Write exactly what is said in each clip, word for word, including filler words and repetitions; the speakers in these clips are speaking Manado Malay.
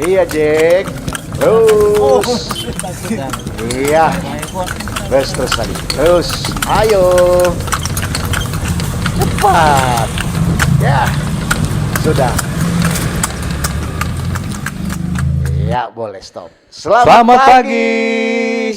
Iya, Jack. Terus. Iya. Terus, terus lagi. Terus. Ayo. Cepat. Ya. Sudah. Ya, boleh stop. Selamat Selamat pagi. Pagi.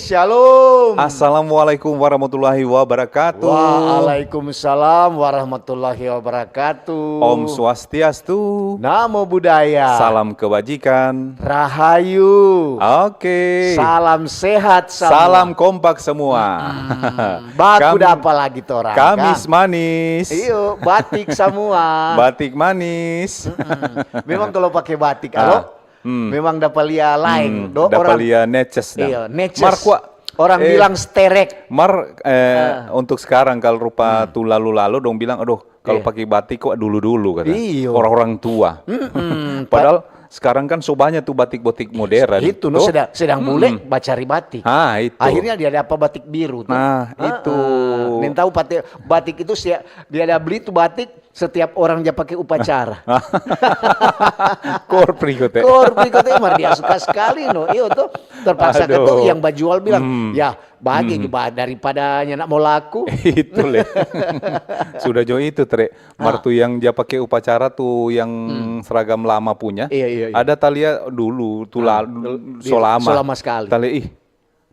Shalom. Assalamualaikum warahmatullahi wabarakatuh. Waalaikumsalam warahmatullahi wabarakatuh. Om Swastiastu. Namo Buddhaya. Salam kebajikan. Rahayu. Oke. Salam sehat semua. Salam kompak semua. Hmm, baku Kam-, dapa lagi torang, Kamis kan? Manis. Iyo, batik semua. Batik manis. Mm-mm. Memang kalau pakai batik, ah. Alo? Hmm. Memang dapa lia laeng, hmm, do, dapa orang lia neces dang. Iya, neces. Mar kwa, orang eh, bilang sterek. Mar, eh, ah, untuk sekarang kalau rupa hmm, tu lalu-lalu dong bilang, "Aduh, kalau iya, pakai batik kok dulu-dulu," kata. Iyo. Orang-orang tua. Mm-mm. Padahal sekarang kan so banyak tu batik-batik modern. Itu, no, sedang, sedang bule bacari batik. Ah, itu. Akhirnya dia dapa batik biru tu. Nah, ah, itu. Ah. Neng tahu pate-, batik itu sia-, dia ada beli tu batik, setiap orang ja pake upacara. Korpri kote. Korpri kote, mar dia suka sekali, no. Iyo to. Terpaksa katu yang bajual bilang, "Ya, bage jo ba-, daripada nyanda mo laku." Itu le. Sudah jo itu, Tre. Mar tu yang ja pake upacara tu yang seragam lama punya. Iya, iya, iya. Ada talia dulu, tu la-, so lama. So lama sekali. Talia, ih,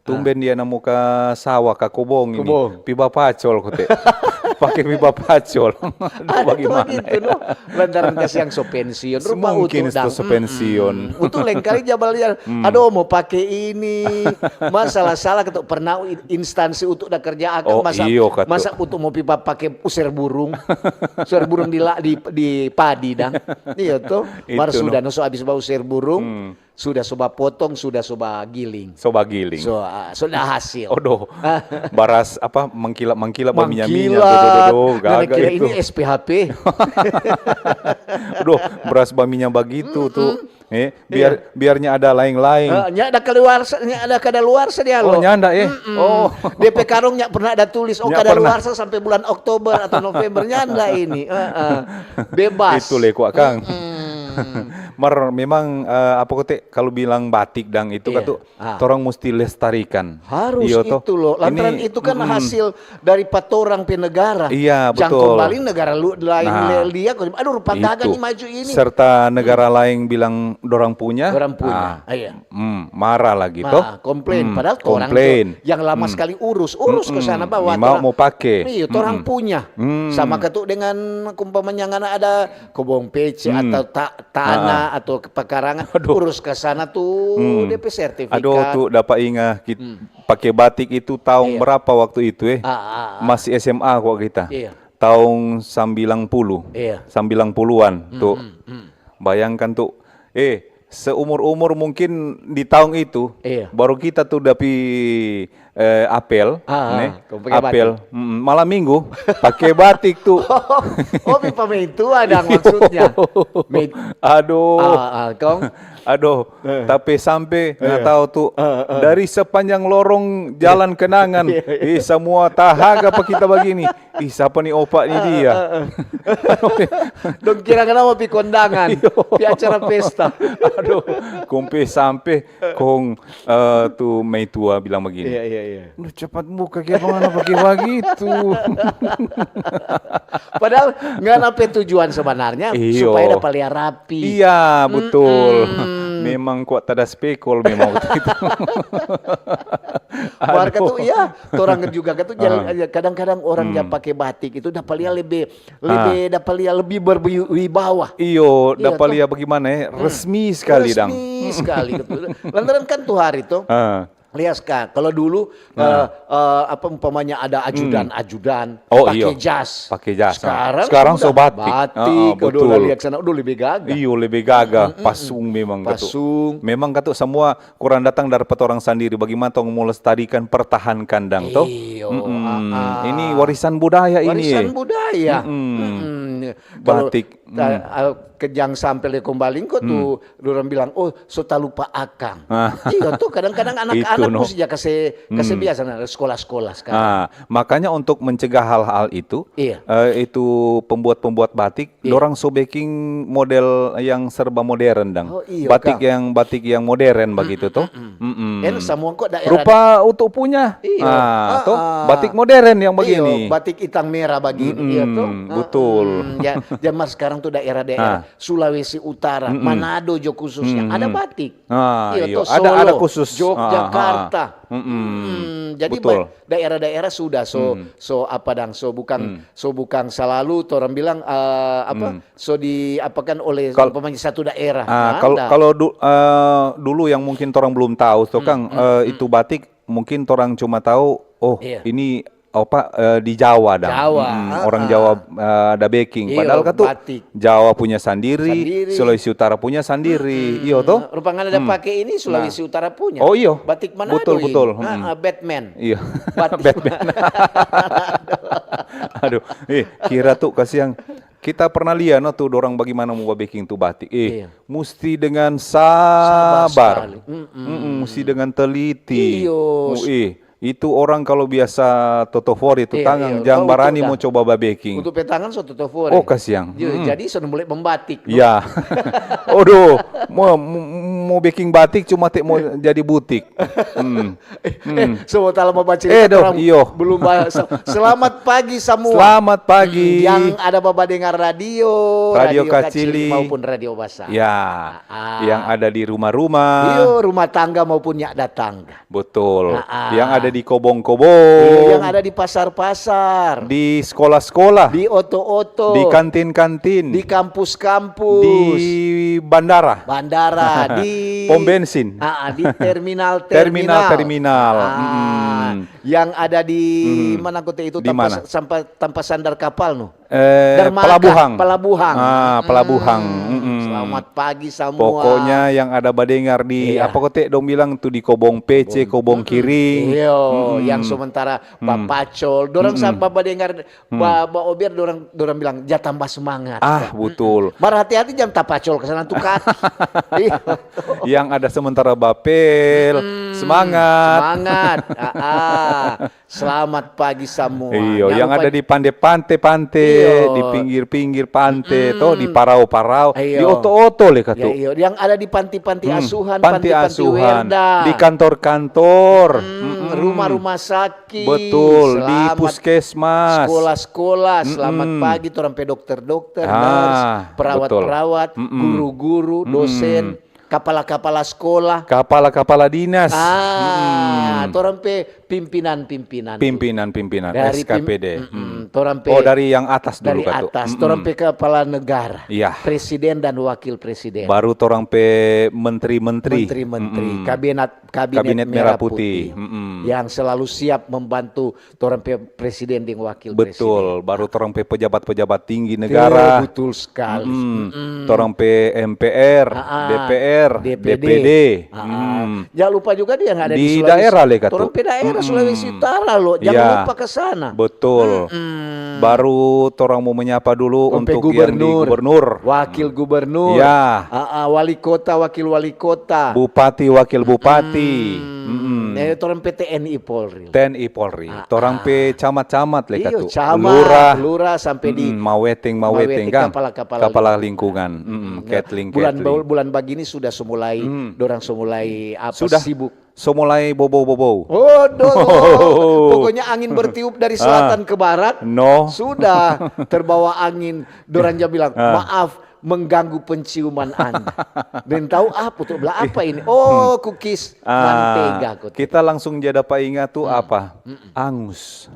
tumben dia namo ka sawa, ka kobong ini. Kobong. Pi bapacol kote. Pake pi bapacol. Aduh, ada tu bagimana bagitu, no? Lantaran kasiang so pensiun. Rupa mungkin utu dang. So pensiun. Mm-mm. Utu lengkali ja balia. Aduh, mo pake ini. Masalah-salah katu pernah i-, instansi utu da kerja akang. Oh, masa, iyo, katu. Masa utu mo pi ba-, pake user burung. User burung di la-, di, di padi dang. Iyo to. Mar sudah, no, so abis ba user burung. Sudah so bapotong, sudah so bagiling. So bagiling. So, ah, sudah hasil. Odoh, baras apa, mangkilap-mangkilap, baminya-minya, mangkilap, do, do, do, do, gaga kira itu. Ini S P H P. Odoh, beras baminya bagitu tu. Eh, biar, biarnya ada laeng-laeng. Eh, nya ada keluar, nya ada kadaluarsa dia lo. Oh, nyanda, eh. Oh. D P karung nya pernah ada tulis, oh, kadaluarsa sampai bulan Oktober atau November, nyanda ini. Eh, eh. Bebas. Itu le kwa kang. Mar memang, eh, apa kote, kalau bilang batik dang itu katu, torang musti lestarikan. Harus itu lo, lantaran itu kan hasil dari pa torang pe negara. Iya, betul. Jang kembali negara lu-, lain le-, lia, aduh, rupa gaga ni maju ini. Serta negara laeng bilang dorang punya. Dorang punya, iya. Hmm, marah lagi to. Komplain. Padahal torang tu yang lama sekali urus, urus ke sana bawa. Mau, mau pake. Iya, torang punya. Sama katu dengan umpamanya ngana ada kobong pece atau ta-, tanah atau pekarangan, urus ka sana tu depe sertifikat. Aduh, tu dapa inga kit-, pake batik itu taong berapa waktu itu, eh? Ah, ah, ah. Masih S M A kwa kita. Iya. Taong sambilang puluh. Iya. Sambilang puluhan tu. Bayangkan tu, eh, seumur-umur mungkin di taong itu, baru kita tu da pi, eh, apel, ah, ah, ne? Kong pake apel, batik. Mm, malam minggu, pake batik tu. Oh, pi pameitua dang maksudnya. Mei-, aduh. Ah, ah, kong? Aduh, tapi sampe, nggak tahu tu, dari sepanjang lorong jalan kenangan, ih, semua tahaga pa kita bagini. Ih, sapa ni opa ni dia? Dong kira kenapa pi kondangan, pi acara pesta. Aduh, kong pe sampe, kong, eh, tu meitua bilang bagini. Iya, iya, iya. Aduh, cepat buka, kiapa ngana pake bagitu? Padahal ngana pe tujuan sebenarnya supaya dapa lia rapi. Iya, betul. Memang kwa tada spekol memang waktu itu. Mar katu, iya, torang juga katu jal-, kadang-kadang orang ja pake batik itu dapa lia lebe, lebe, dapa lia lebih berwibawa. Iyo, dapa lia bagimana, eh? Resmi sekali dang. Resmi sekali katu. Lantaran kan tu hari tu, lia ska, kalau dulu, eh, eh, apa umpamanya ada ajudan-ajudan, pake jas. Pake jas, ah. Sekarang so batik. Batik, ah, betul. Udah lia sana, udah lebe gaga. Iyo, lebe gaga, pasung memang katu. Pasung. Memang katu semua kurang datang dari pa torang sandiri. Bagaimana tong mo lestarikan, pertahankan dang to? Iyo, ah, ah. Ini warisan budaya ini. Warisan budaya. Batik. Kalau ta-, ah, Kejang sampe le kong baling ko tu, dorang bilang, "Oh, so talupa akang." Ah. Iyo to, kadang-kadang anak-anak musti ja kase, kase biasa na sekolah-sekolah skarang. Ah, makanya untuk mencegah hal-hal itu, eh, itu pembuat-pembuat batik, dorang so beking model yang serba modern dang. Oh, iyo, batik yang, batik yang modern bagitu to. Mm-mm. Kan samua ko daerah. Rupa Utu punya. Iyo. Ah, to, batik modern yang bagini. Iyo, batik itang merah bagini, iyo to. Betul. Mm-mm. Ja, ja mar skarang tu daerah-daerah Sulawesi Utara, Manado jo khususnya, ada batik. Ah, iyo, ada, ada khusus. Solo, Yogyakarta. Mm-mm. Jadi daerah-daerah sudah so, so apa dang, so bukan, so bukan salalu torang bilang, eh, apa, so diapakan oleh satu daerah. Ah, kalau, kalau du-, eh, dulu yang mungkin torang belum tahu, to, Kang, eh, itu batik mungkin torang cuma tahu, oh, ini apa, eh, di Jawa dang. Jawa, orang Jawa, eh, da beking. Iyo, padahal kan tu batik. Jawa punya sandiri, Sulawesi Utara punya sandiri. Iyo to? Rupa ngana da pake ini Sulawesi Utara punya. Oh, iyo. Batik Manado ini. Betul, betul. Ah, Batman. Iyo. Batik. Batman. Aduh. Eh, kira tu kasiang. Kita pernah lia no tu dorang bagimana mo babeking tu batik. Eh, musti dengan sabar. Sabar sekali. Mm-mm, musti dengan teliti. Iyo. Itu orang kalau biasa totofori tu tangan, jang barani mo coba babeking. Untuk pe tangan so totofori. Oh, kasiang. Jadi so mulai membatik. Ya. Aduh, mo, mo, mo beking batik cuma te mo jadi butik. Hmm. Eh, so tala mo bacerita, iyo. Belum ba-, se-, selamat pagi samua. Selamat pagi. Yang ada badengar radio, Radio Kacili maupun Radio Basa. Ya. Yang ada di rumah-rumah. Iyo, rumah tangga maupun nyanda tangga. Betul. Yang ada di kobong-kobong. Iyo, yang ada di pasar-pasar. Di sekolah-sekolah. Di oto-oto. Di kantin-kantin. Di kampus-kampus. Di bandara. Bandara, di pom bensin. Di terminal-terminal. Terminal-terminal. Yang ada di mana kota itu, di tampa, mana? Tampa sandar kapal no. Eh, dermaga, pelabuhan. Pelabuhan. Ah, pelabuhan. Mm-mm. Selamat pagi samua. Pokoknya yang ada badengar di, apa kote dong bilang tu di kobong P C, kobong kiri. Iyo, yang sementara bapacol. Dorang sampe badengar, ba, baobiar, dorang, dorang bilang, "Ja tambah semangat." Ah, betul. Mar hati-hati jang tapacol ke sana tu kaki. Iyo. Yang ada sementara bapel, semangat. Semangat. Ah, ah. Selamat pagi samua. Iyo, yang ada di pante-pante, di pinggir-pinggir pante, to, di parau-parau, di oto-oto le katu. Iyo, yang ada di panti-panti asuhan, panti-panti werda, di kantor-kantor, rumah-rumah sakit. Betul, di puskesmas. Sekolah-sekolah, selamat pagi torang pe dokter-dokter, nurse, perawat-perawat, guru-guru, dosen. Kapala-kapala skola. Kapala-kapala dinas. Ah, torang pe pimpinan-pimpinan. Pimpinan-pimpinan, dari pim-, S K P D. Torang pe, oh, dari yang atas dulu, dari atas. Torang pe kepala negara. Iya. Presiden dan wakil presiden. Baru torang pe menteri-menteri. Menteri-menteri. Kabinet, kabinet merah putih. Yang selalu siap membantu torang pe presiden deng wakil presiden. Betul, baru torang pe pejabat-pejabat tinggi negara. Betul sekali. Torang pe M P R, D P R, D P D. Jangan lupa juga dia yang ada di daerah le katu. Torang pe daerah Sulawesi Utara lo, jangan lupa ke sana. Betul. Baru torang mo menyapa dulu untuk yang di gubernur, wakil gubernur, wali kota, wakil wali kota, bupati, wakil bupati. Eh, torang pe T N I Polri. T N I Polri. Torang pe camat-camat le katu. Iyo, camat, lurah, sampe di maweteng, maweteng, kang. Kapala-kapala lingkungan. Ketling, bulan, bulan bagini sudah so mulai, dorang so mulai apa, sibuk. So mulai bobou-bobou. Waduh. Pokoknya angin bertiup dari selatan ke barat. No. Sudah terbawa angin. Dorang ja bilang, "Maaf, mengganggu penciuman Anda." Deng tau apa tu? Bla apa ini? Oh, kukis mantega ko tu. Kita langsung ja dapa inga tu apa? Angus.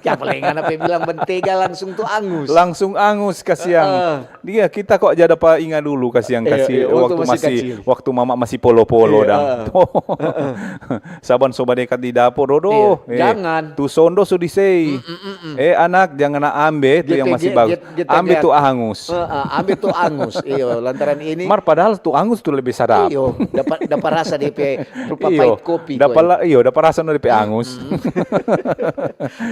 Kiapa lei ngana pe bilang mantega langsung tu angus? Langsung angus, kasiang. Dia, kita kok ja dapa inga dulu, kasiang, kasi waktu masih, waktu mama masih polo-polo dang. Saban so badekat di dapur, dodo. Jangan. Tu sondo so di sei. Eh, anak, jangan ambe tu yang masih bagus. Ambe tu angus. Ah, ambe tu angus, iyo, lantaran ini. Mar padahal tu angus tu lebih sadap. Iyo, dapa dapa rasa depe rupa pait kopi. Dapa la- iyo, dapa rasa no depe angus.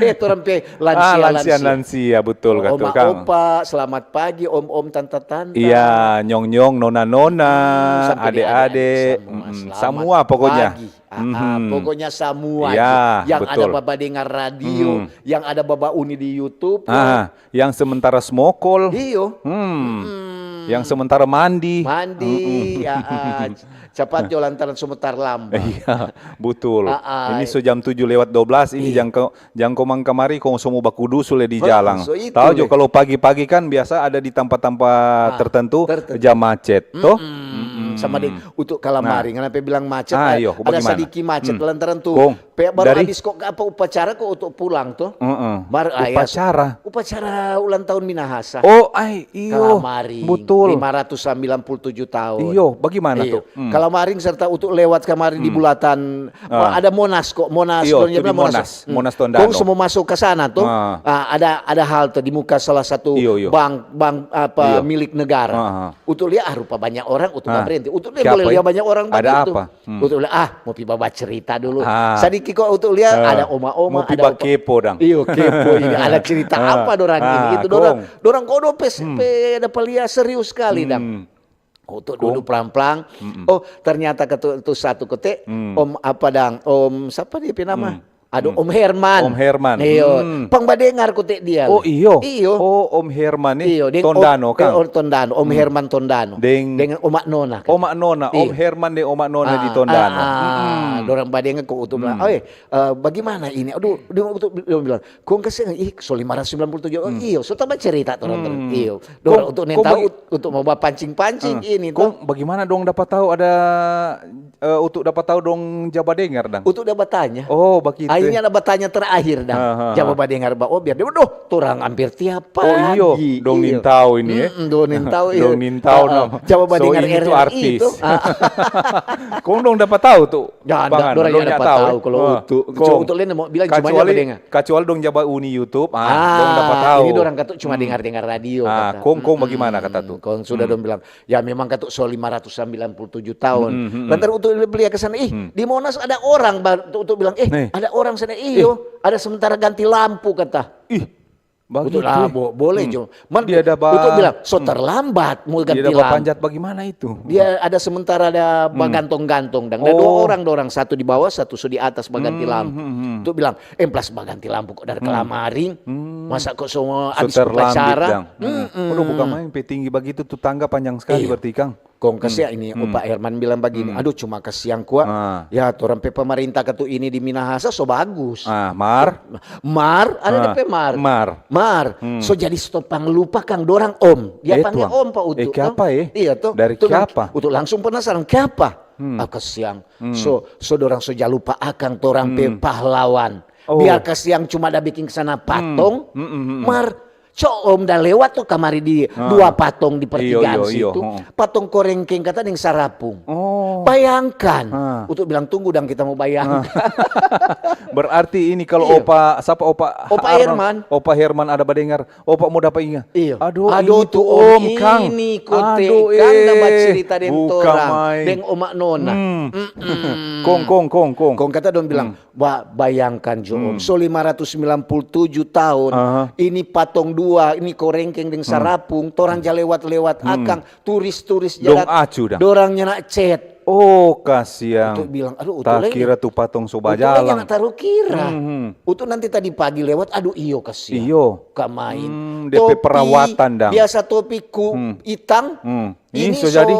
Eh, torang pe Ah, lansia, lansia lansia, betul kata Oma kang. Opa, selamat pagi om-om, tanta-tanta. Iya, nyong-nyong, nona-nona, Sampai di ade-ade, adik-adik semua, mm-mm, selamat semua pokoknya. Pagi. Ah, ah, pokoknya semua Ya, yang ada betul. baba dengar radio, yang ada baba uni di YouTube. Ah, yang sementara smokol. Iyo. Hmm. Yang sementara mandi. Mandi, ya, ah, cepat jo lantaran sebentar lambat. Iya, betul. Ah, ah. Ini so jam tujuh lewat dua belas, ini jangko jangko mang kamari kong so mo baku dusu le di jalang. So itu Tahu jo le. Kalau pagi-pagi kan biasa ada di tampa-tampa tertentu, tertentu. Jam macet, toh? Mm, sama deng untuk kalamari, ngana pe bilang macet, Ah, a- iyo, ada bagaimana? sadiki macet Hmm. lantaran tu. Kong, Pe, baru dari- habis kok apa upacara kok untuk pulang tuh. Heeh. Mar, ah, ya, Upacara. Upacara ulang tahun Minahasa. Oh, ai, iyo. Kalamari, Betul. Lima ratus sembilan puluh tujuh tahun. Iyo, bagaimana Iyo. tuh? Hmm. Kalamari serta untuk lewat kamari di bulatan. Ah. Ada Monas kok, Monas. Iyo, Dong itu bilang di Monas, Monas Tondano. Kong semua masuk ke sana tuh. Ah. Ah, ada ada halte di muka salah satu Iyo, iyo. bank bank apa Iyo. milik negara. Ah, ah. Untuk lihat ah, rupa banyak orang, untuk Ah. berhenti. Untuk dia Siapa, boleh eh? lihat banyak orang Ada begitu. Apa? Hmm. Untuk lihat, ah, mau pi bacerita dulu. Ah. Sadiki kok untuk lihat Ah. ada oma-oma, Mau pi ada opa. bakepo dang. Iyo, kepo ini. Ada cerita Ah. Apa dorang ini? Ah, Itu dorang, kong. dorang kodo pe, pe dapa lia serius sekali dang. Hmm. Untuk dulu pelan-pelan. Oh, ternyata ke tu, tu satu kote, Hmm. Om apa dang? Om siapa dia pe nama? Hmm. Aduh, Om Herman. Om Herman. Iyo. Hmm. Pang badengar kote dia. Oh, iyo. Iyo. Oh, Om Herman nih. Iyo, deng Tondano Om- kan. Deng- Dengan Oma Nona. Oma Nona, Om Iyo. Herman deng Oma Nona di Ah, Tondano. ah, ah. Mm-mm. Dorang badengar kok untuk bilang, "Oi, eh, bagaimana ini?" Aduh, dia untuk dia bilang, "Kong kasih ih so lima ratus sembilan puluh tujuh." Oh, iyo, so tambah cerita tu orang tu. Hmm. Iyo. Kong- Dorang untuk kong tahu bagi- untuk mau pancing-pancing Hmm. ini Kong tuh. Bagaimana dong dapat tahu ada eh, untuk dapat tahu dong ja badengar dang? Untuk dapat tanya. Oh, begitu. Akhirnya ada bertanya terakhir dah. Aha. Jawab badengar ba Obiar. Dia, "Duh, torang hampir tiap Oh, iyo, pagi." dong Iyo. nintau ini, eh. Mm-mm, dong nintau, iyo. Dong nintau, Ah, no. Jawab So, badengar ini tuh R R I artis. itu. Ah. Kong dong dapat tahu tuh. Ya, Bang, dorang dong nyanda tahu, tahu eh. Kalau Oh, untuk, kong. untuk Lena mau bilang cuma Kecuali, badengar. Kecuali dong jaba uni YouTube, ah, Ah, dong dapat tahu. Ini dorang katu cuma dengar-dengar radio. Ah, Kata. kong, kong bagaimana kata tuh? Kong sudah dong bilang, ya memang katu so lima ratus sembilan puluh tujuh tahun. Hmm, hmm, hmm. Lantaran untuk beli ke sana, ih, di Monas ada orang ba-, untuk, untuk bilang, eh, Nih. Ada orang sana, iyo, ada sementara ganti lampu kata. Ih, Betul begitu. lah, Eh. bo- boleh jo. Man, Dia ada ba- betul bilang, so hmm. terlambat mau Dia ganti ada lampu. Bapanjat bagaimana itu? Dia ada sementara ada bagantong-gantong dan ada dua Oh. orang, dua orang, satu di bawah, satu so di atas baganti Hmm, lampu. hmm, hmm. Untuk bilang, eh, plus baganti lampu kok dari kelamaring. Hmm. Masa kok semua So habis terlambat upacara? dang. Hmm. Mm-mm. Aduh, bukan main, pe tinggi begitu tuh tangga panjang sekali Iya. berarti, Kang. Kong kasiang ini, Opa Herman bilang bagini, aduh cuma kasiang kwa, Ah. ya torang pe pemerintah katu ini di Minahasa so bagus. Ah, Mar. Mar, ada Ah, depe Mar. Mar. Mar, so jadi stopang lupa kang dorang om. Dia Eh, panggil tuang. om pa Utu. Eh, kiapa, eh? Iya to. Dari Tuh, kiapa? Utu langsung penasaran, kiapa? Hmm. Ah, kasiang. So, so dorang so ja lupa akang torang pe pahlawan. Oh. Biar kasiang cuma ada bikin sana patong. Hmm, hmm, hmm, hmm. Mar, co om da lewat to kamari di dua patong di Iyo, pertigaan iyo, iyo, situ. heeh. Patong korengkeng kata deng sarapung. Oh. Bayangkan. Ah. Utu bilang, tunggu dang kita mau bayangkan. Berarti ini kalau Iya. Opa, siapa Opa Opa Arnold, Herman. Opa Herman ada badengar, Opa mau dapat ingat. Iya. Aduh, Aduh, ini tu tuh om om, Kang. Ini kote Aduh, kan da eh. bacerita deng Bukan torang, main. deng Oma Nona. Hmm. Mm-mm. Kong, kong, kong, kong. Kong kata dong bilang, "Ba, bayangkan jo om, so lima ratus sembilan puluh tujuh tahun, Aha. ini patong dua, ini korengkeng deng sarapung, torang ja lewat-lewat akang, turis-turis Dong jalan, acu dang. dorang nyanda cet." Oh, kasiang. Utu bilang, "Aduh, Utu Tak lagi." kira tuh patong so Utu lagi bajalang. nyanda taru kira. Hmm, hmm. Utu nanti tadi pagi lewat, aduh iyo kasiang. Iyo. Kamain. Hmm, depe perawatan dang. Biasa topi ku itang, Hmm. ini Ini so so, jadi,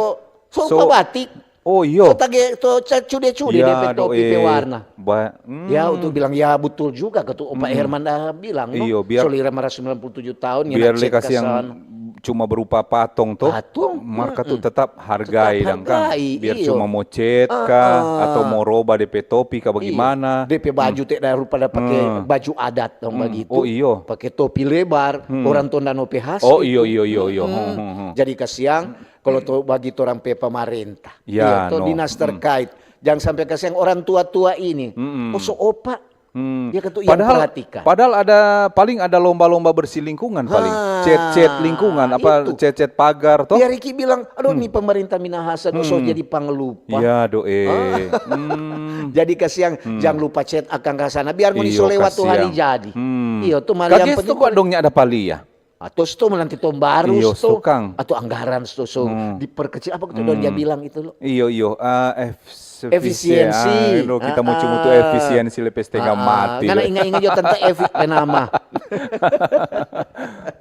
so, so batik. Oh, iyo. So tage, so ca-, cude-cude Iya, depe topi doe. Pe warna. Ba-, hmm. Ya, Utu bilang, ya betul juga katu Opa Herman da bilang, no? Iyo, biar So lima ratus sembilan puluh tujuh tahun, Biar nyanda le cet ka kasiang sana. Cuma berupa patong toh. Patong, Mar katu mm-mm. tetap hargai Tetap dang, Kang. hargai, Biar iyo. cuma mo cet Ah, kah, ah. Atau mo roba depe topi kah Iyo. bagaimana. Depe baju te da rupa da pake Hmm. baju adat dong Hmm. bagitu. Oh, iyo. Pake topi lebar, Hmm. orang Tondano pe khas Oh, itu. iyo, iyo, iyo, iyo. Mm-mm. Hmm, hmm, hmm. Jadi kasiang, kalau to bagi torang pe pemerintah. Ya, Iya, to no. Dinas Hmm. Terkait. Jangan sampai kasiang orang tua-tua ini. Mm-mm. Oh, so opa. Hmm. Dia katu yang padahal, perhatikan. Padahal ada, paling ada lomba-lomba bersih lingkungan paling. Ha, cet-cet lingkungan, apa, itu. Cet-cet pagar, toh? Ya, Riki bilang, "Aduh, hmm, ni pemerintah Minahasa no so, hmm, jadi panglupa." Iya, doe. Ah. Hmm. Jadi kasiang, hmm, jang lupa cet akang ka sana. Biar ngoni so lewat tu hari jadi. Hmm. Iyo, tu mari yang penting tu kok dong nya ada pali ya? Atau sto nanti tong baru. Iyo, sto, sto kang. Atau anggaran sto, so, hmm, diperkecil. Apa tu dong dia bilang itu lo? Iyo, iyo. Ah, efisiensi. Efisiensi. Ah, lo kita mo cuma tu efisiensi lepe setengah mati. Ngana inga-inga jo tanta Evi pe nama.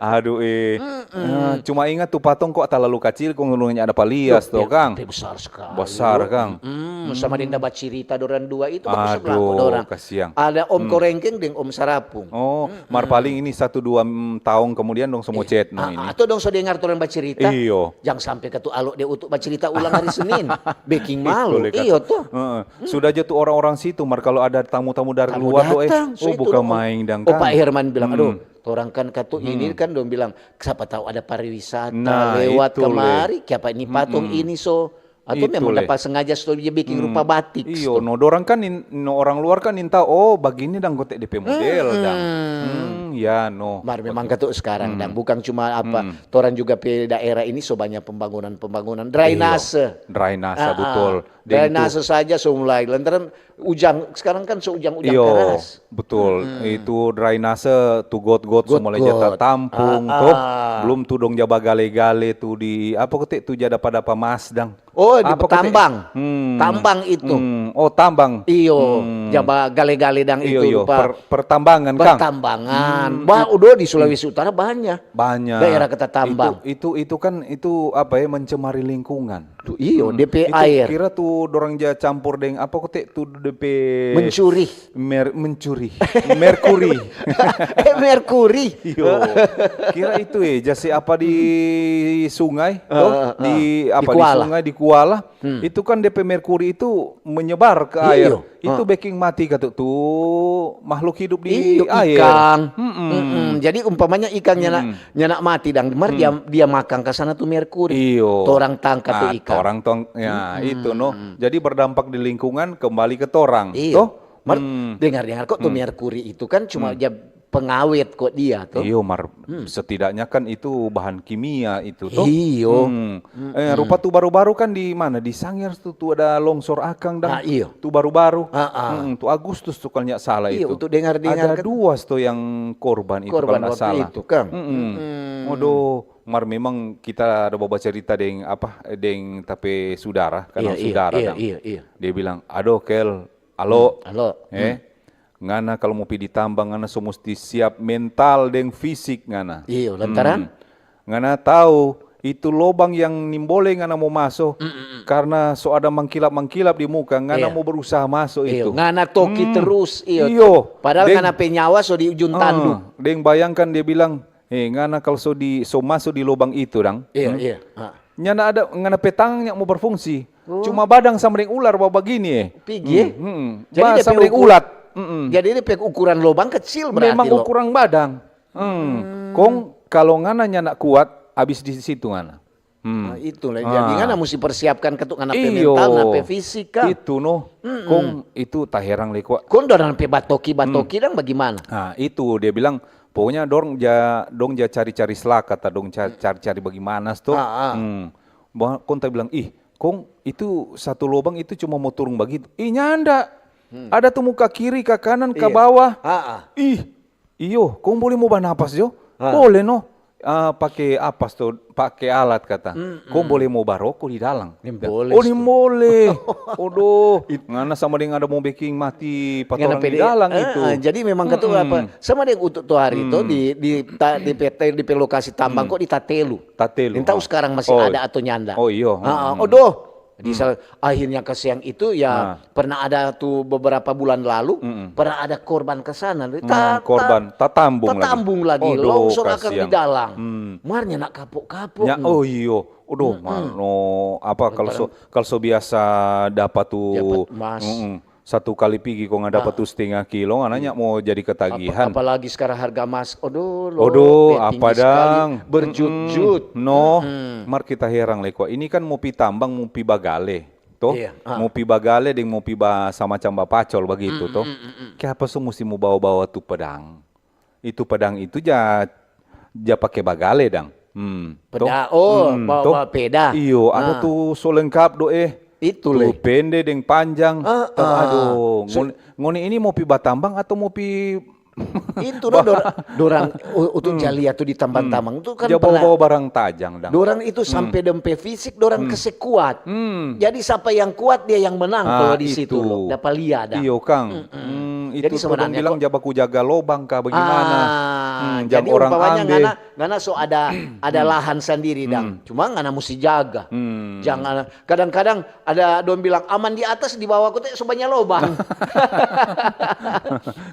Aduh, eh. Ah, cuma ingat tu patong kok talalu kacil, kong dong nya ada palias to, kang. Pe besar skali. Besar, kang. Hmm, sama deng da bacirita dorang dua itu, bagus sebelah dorang. Aduh, kasiang. Ada Om Korengkeng deng Om Sarapung. Oh, mar paling ini satu dua, mm, taong kemudian dong so mo cet no ini. Ah, atau dong so dengar torang bacirita. Iyo. Jang sampe katu alo de utuk bacirita ulang hari Senin. Beking malu. Iyo to. Heeh. Sudah jo tu orang-orang situ, mar kalu ada tamu-tamu dari luar do, eh, oh, buka maeng dang kan. Oh, Pak Herman bilang, "Aduh, torang kan katu ini kan," dong bilang, "sapa tau ada pariwisata lewat kemari, kiapa ini patong ini so." Atau memang dapa sengaja so dia biking rupa batik. Iyo, no, dorang kan nin-, no, orang luar kan nintau, oh, bagini dang kote depe model dang. Hmm, ya, no. Mar memang katu sekarang dang, bukan cuma apa, torang juga pe daerah ini so banyak pembangunan-pembangunan. Drainase. Iyo, drainase, betul. Drainase saja so mulai. Lantaran ujang, sekarang kan so ujang-ujang keras. Iyo, betul. Itu drainase tu got-got so mulai ja tatampung, toh. Belum tu dong ja bagale-gale tu di, apa kote, tu ja dapa-dapa mas dang. Oh, di tambang. Tambang itu. Hmm. Oh, tambang. Iyo, ja bagale-gale dang itu rupa. Pertambangan, kang. Pertambangan. Bah, udah di Sulawesi Utara banyak. Banyak. Daerah kata tambang. Itu, itu, itu kan, itu apa ya, mencemari lingkungan. Tu, iyo, depe air. Kira tu dorang ja campur deng apa kote tu depe mencuri. Mer-, mencuri. Merkuri. Eh, merkuri. Iyo. Kira itu, eh, ja se apa di sungai, toh? Di apa, di sungai, di kuala. Itu kan depe merkuri itu menyebar ke air. Iyo. Itu beking mati katu tu makhluk hidup di air. Iyo, ikang. Jadi umpamanya ikang nyana, nyana mati dang, mar dia, dia makang ka sana tu merkuri. Iyo. Torang tangka tu ikang. Torang tong, ya, itu no. Jadi berdampak di lingkungan, kembali ke torang. Iyo. Toh? Mar, dengar-dengar kok tu merkuri itu kan cuma ja pengawet kok dia toh. Iyo, mar, setidaknya kan itu bahan kimia itu toh. Iyo. Eh, rupa tu baru-baru kan di mana? Di Sangir tu, tu ada longsor akang dang. Ah, iyo. Tu baru-baru. Tu Agustus tu kalau nyak salah itu. Iyo, untuk dengar-dengar ada kan. Dua sto yang korban itu kalau ndak salah. Itu kan. Aduh, mar memang kita ada bawa cerita deng apa, deng ta pe sudara, kanal sudara dang. Iyo, iyo. Dia bilang, "Aduh, Kel, alo, eh, ngana kalu mo pi di tambang, ngana so musti siap mental deng fisik ngana." Iyo, lantaran? Ngana tau, itu lobang yang nimbole ngana mo maso, karna so ada mangkilap-mangkilap di muka, ngana mo berusaha maso itu. Ngana toki terus, iyo. Padahal ngana pe nyawa so di ujung tandu. Deng bayangkan dia bilang, "Eh, ngana kalu so di, so maso di lobang itu dang, iyo, iyo. Nyanda ada, ngana pe tangan yang mo berfungsi. Cuma badang sama deng ular babagini, eh." Pigi, eh? Jadi sama deng ulat. Jadi dia pe ukuran lobang kecil berarti. Memang ukuran badang. Kong kalo ngana nyanda kuat, abis di situ ngana. Nah, itu lah. Jadi ngana musti persiapkan katu ngana pe mental, ngana pe fisik ka. Itu no. Kong itu taherang lei kwa. Kong dorang pe batoki-batoki dang bagimana? Nah, itu dia bilang, pokoknya dong ja, dong ja cari-cari slaka, ta dong ca-, cari-cari bagimana sto. Kong ta bilang, "Ih, kong itu satu lobang itu cuma mo turung bagitu." Ih, nyanda. Ada tu muka kiri, ka kanan, ka bawah. Ih, iyo, kong bole mo banapas jo? Bole no. Ah, pake apa sto, pake alat kata. Kong bole mo baroko di dalang. Nimbole. Oh, nimbole. Odoh, ngana sama deng ada mo beking mati pa torang di dalang itu. Jadi memang katu apa, sama deng utuk tu hari tu di, di, di pe, di pe lokasi tambang kok di Tatelu. Tatelu. Nintau skarang masih ada atau nyanda. Oh, iyo. Odoh. Di sal-, akhirnya kasiang itu ya pernah ada tu beberapa bulan lalu, pernah ada korban ke sana. Korban, tatambung lagi. Tatambung lagi, longsor akang di dalang. Mar nyanda kapok-kapok. Oh iyo, odoh, mar no, apa, kalo so, kalo so biasa dapa tu, satu kali pigi kong dapa tu stenga kilo, ngana nya mo jadi ketagihan. Apalagi skarang harga mas, odoh, lo, odoh, apa dang? Berjut-jut. No, mar kita herang lei kwa. Ini kan mo pi tambang, mo pi bagale. to, iya, ah, mo pi bagale deng mo pi ba, samacam bapacol bagitu, mm, to. Mm, mm, mm. Kiapa so musti mo bawa-bawa tu pedang? Itu pedang itu ja, ja pake bagale dang. Hmm, to. Peda-, oh, hmm, bawa, to, bawa peda. Iyo, ada, ah, tu so lengkap do, eh. Itu tu le. Pende deng panjang. Ah, ah. Aduh, so ngoni, ngoni ini mo pi batambang atau mo pi itu no, dor-, dorang u-, untuk, hmm, ja lia tu di tambang-tambang tu kan ja pernah bawa-bawa barang tajang dang. Dorang itu, hmm, sampe deng pe fisik dorang, hmm, kase kuat. Hmm. Jadi sapa yang kuat dia yang menang, ah, kalau di situ itu lo dapa lia dang. Iyo kang. Mm-mm. Hmm, jadi itu tu dong sebenarnya bilang kok ja baku jaga lobang kah, bagaimana? Ah, hmm, jang jadi orang umpamanya ambe. Ngana, ngana so ada, ada, hmm, lahan sandiri dang. Hmm. Cuma ngana musti jaga. Hmm. Jangan, kadang-kadang ada dong bilang, "Aman di atas, di bawah kote so banya lobang."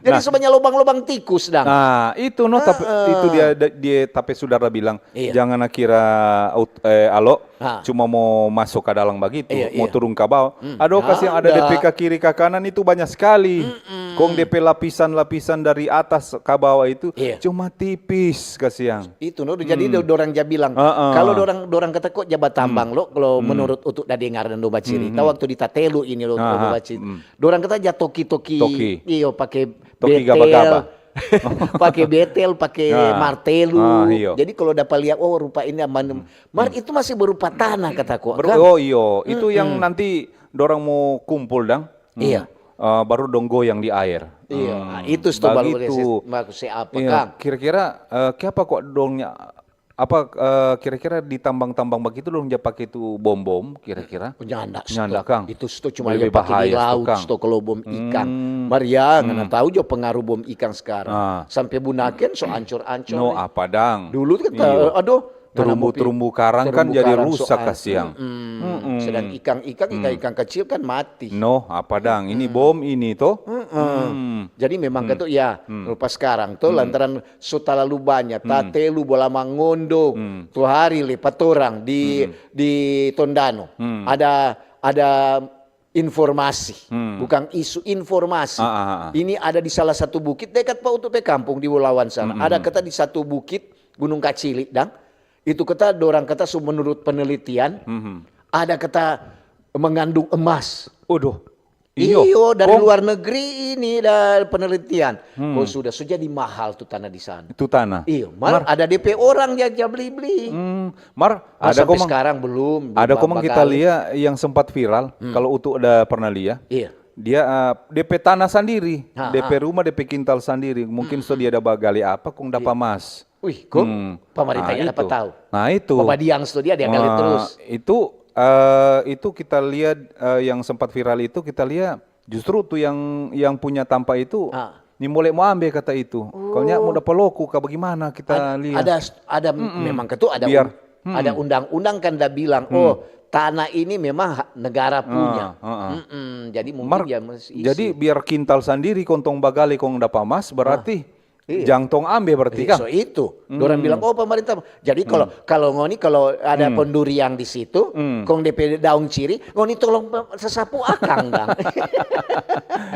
Jadi, nah, so banya lobang-lobang tikus dang. Nah, itu no, tapi heeh, itu dia, dia, tapi sudara bilang, iya, jangan kira aut-, eh, alo, ha, cuma mo maso ka dalam bagitu, iya, mo, iya, turun ka bawa. Hmm. Ado, kasiang ada ada. Depe ka kiri ka kanan itu banya skali. Mm-mm. Kong depe lapisan-lapisan dari atas ka bawa itu, iya, cuma tipis, kasiang. Itu no, jadi, hmm, do-, dorang ja bilang, heeh, kalo dorang, dorang kata kok ja batambang, hmm, lo, kalo, hmm, menurut untuk da dengar deng do bacirita, hmm, hmm, waktu di Tatelu ini lo, aha, do bacirita. Hmm. Dorang kata ja toki-toki, toki, iyo, pake toki betel, gaba-gaba. Pake betel, pake, nah, martelu. Ah, iyo. Jadi kalo dapa lia, oh, rupa ini aman. Hmm. Mar, hmm, itu masih berupa tanah, kata kok, ber-, kan? Oh, iyo. Itu yang, mm-mm, nanti dorang mo kumpul dang. Hmm. Iya. Eh, baru dong goyang di aer. Iya. Hmm. Nah, itu sto baru bagitu. Baru se, baru se apa, iya, kang? Kira-kira, eh, kiapa kok dongnya, apa, eh, kira-kira di tambang-tambang bagitu dong ja pake tu bom-bom, kira-kira? Nyanda, sto. Nyanda, kang? Itu sto cuma lebe bahaya di laut, sto, kang, sto kalo bom ikang. Hmm. Mar ya, ngana tau jo pengaruh bom ikang skarang. Ah. Sampe Bunaken so ancor-ancor. No, apa dang? Dulu kan, iyo, aduh, terumbu-terumbu karang kan jadi rusak, kasiang. Mm-mm. Sedang ikang-ikang, ikang-ikang kecil kan mati. No, apa dang? Ini bom ini, to? Mm-mm. Jadi memang katu, ya, rupa skarang, to, lantaran so talalu banya, Tatelu, Bola Mangondo, tu hari le pa torang di, di Tondano. Ada, ada informasi, bukang isu, informasi. Ah, ah, ah. Ini ada di salah satu bukit dekat pa utu pe kampung di Bulawan sana. Ada kata di satu bukit, Gunung Kacili, dang. Itu kata dorang kata su-, menurut penelitian, ada kata mengandung emas. Waduh. Iyo, dari luar negeri ini da penelitian. Oh, sudah, so jadi mahal tu tanah di sana. Tu tanah. Iyo, mar ada depe orang ja, ja bli-bli. Hmm, mar, ada sampe komang, sekarang belum, ada komang kita lia yang sempat viral, kalau utu ada pernah lia. Iya. Dia, eh, depe tanah sandiri, depe rumah, depe kintal sandiri. Mungkin so dia ada bagali apa, kong dapa mas. Wih, kong pamarintah dapa tau. Nah, itu. Babadiang sto dia, dia gali terus. Itu, eh, itu kita lihat, eh, yang sempat viral itu, kita lihat justru tu yang, yang punya tampa itu, nimole mo ambe kata itu. Kalo nya mo dapa loku ka bagimana kita lihat. Ada, ada memang katu ada, ada undang-undang kan da bilang, oh, tanah ini memang ha-, negara punya. Jadi mungkin mar, ya mas isi. Jadi biar kintal sandiri kong tong bagali kong dapa mas, berarti Iya. Jang tong ambe berarti, iya, kang? So itu. Dorang bilang, "Oh, pemerintah." Jadi, kalau, kalau ngoni, kalau ada penduriang di situ, kong depe daong ciri, ngoni tolong pe-, sesapu akang, dang.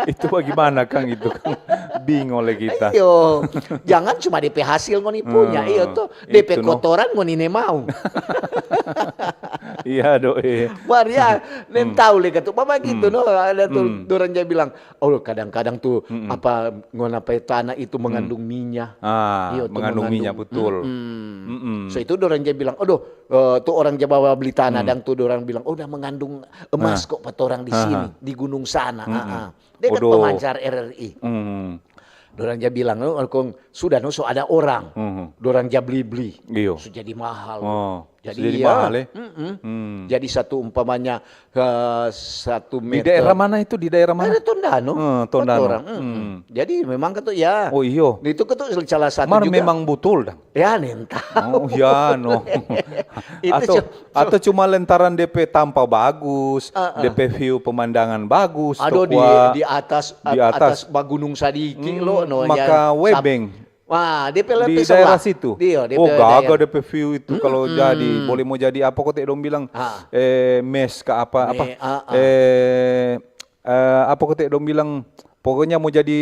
Itu bagaimana, kang, itu, kang? Bingung lagi kita. Iyo. Jangan cuma depe hasil ngoni punya, iyo, to. Depe kotoran ngoni ne mau. Iya, doi. Mar ya, neng tau le katu. Bagitu, no, ada tu, dorang ja bilang, Oh, kadang-kadang tu, apa, ngona pe tanah itu mengandung minya. Ah, iyo, tu mengandung minya, betul. So, itu dorang ja bilang, "Aduh, eh, tu orang ja bawa bli tanah, dang tu dorang bilang, 'Oh, udah mengandung emas kok pa torang di sini, di gunung sana.'" Ah, ah. Dekat pemancar R R I. Dorang ja bilang, "Oh, kong sudah, no, so ada orang. Dorang ja bli-bli. Iyo. So jadi mahal." Oh. Jadi, jadi mahal, eh? Jadi satu umpamanya, eh, satu meter. Di daerah mana itu? Di daerah mana? Daerah Tondano. Eh, Tondano. Orang, mm. Jadi memang katu, ya. Oh, iyo. Itu katu salah satu juga. Mar memang butul, dang? Ya, nentau. Oh, ya, no. Itu atau, cu-, cu- atau cuma lantaran depe tampa bagus, depe view pemandangan bagus, aduh, di, di atas, di atas, atas bagunung sadiki, lo, no, maka ya, webeng. Wah, depe di daerah situ. Iyo, depe daerah. Oh, gaga depe view itu kalau jadi. Boleh mo jadi apa kote dong bilang, eh, mes ka apa, apa? Eh, apa kote dong bilang, pokoknya mo jadi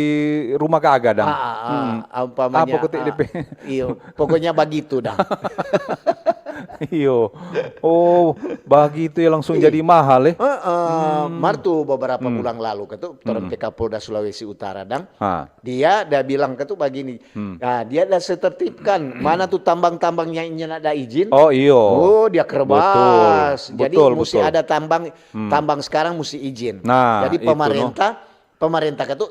rumah gaga, dang. Ah, ah, ah, umpamanya, apa kote depe? Iyo, pokoknya bagitu, dang. Iyo. Oh, bagitu ya langsung jadi mahal, eh? Heeh. Mar tu beberapa bulan lalu katu, torang pe Kapolda Sulawesi Utara dang, dia ada bilang katu bagini, nah, dia ada setertibkan mana tu tambang-tambang yang nyanda ada izin. Oh, iyo. Oh, dia kerebas. Jadi musti ada tambang, tambang sekarang musti izin. Nah, jadi pemerintah, pemerintah katu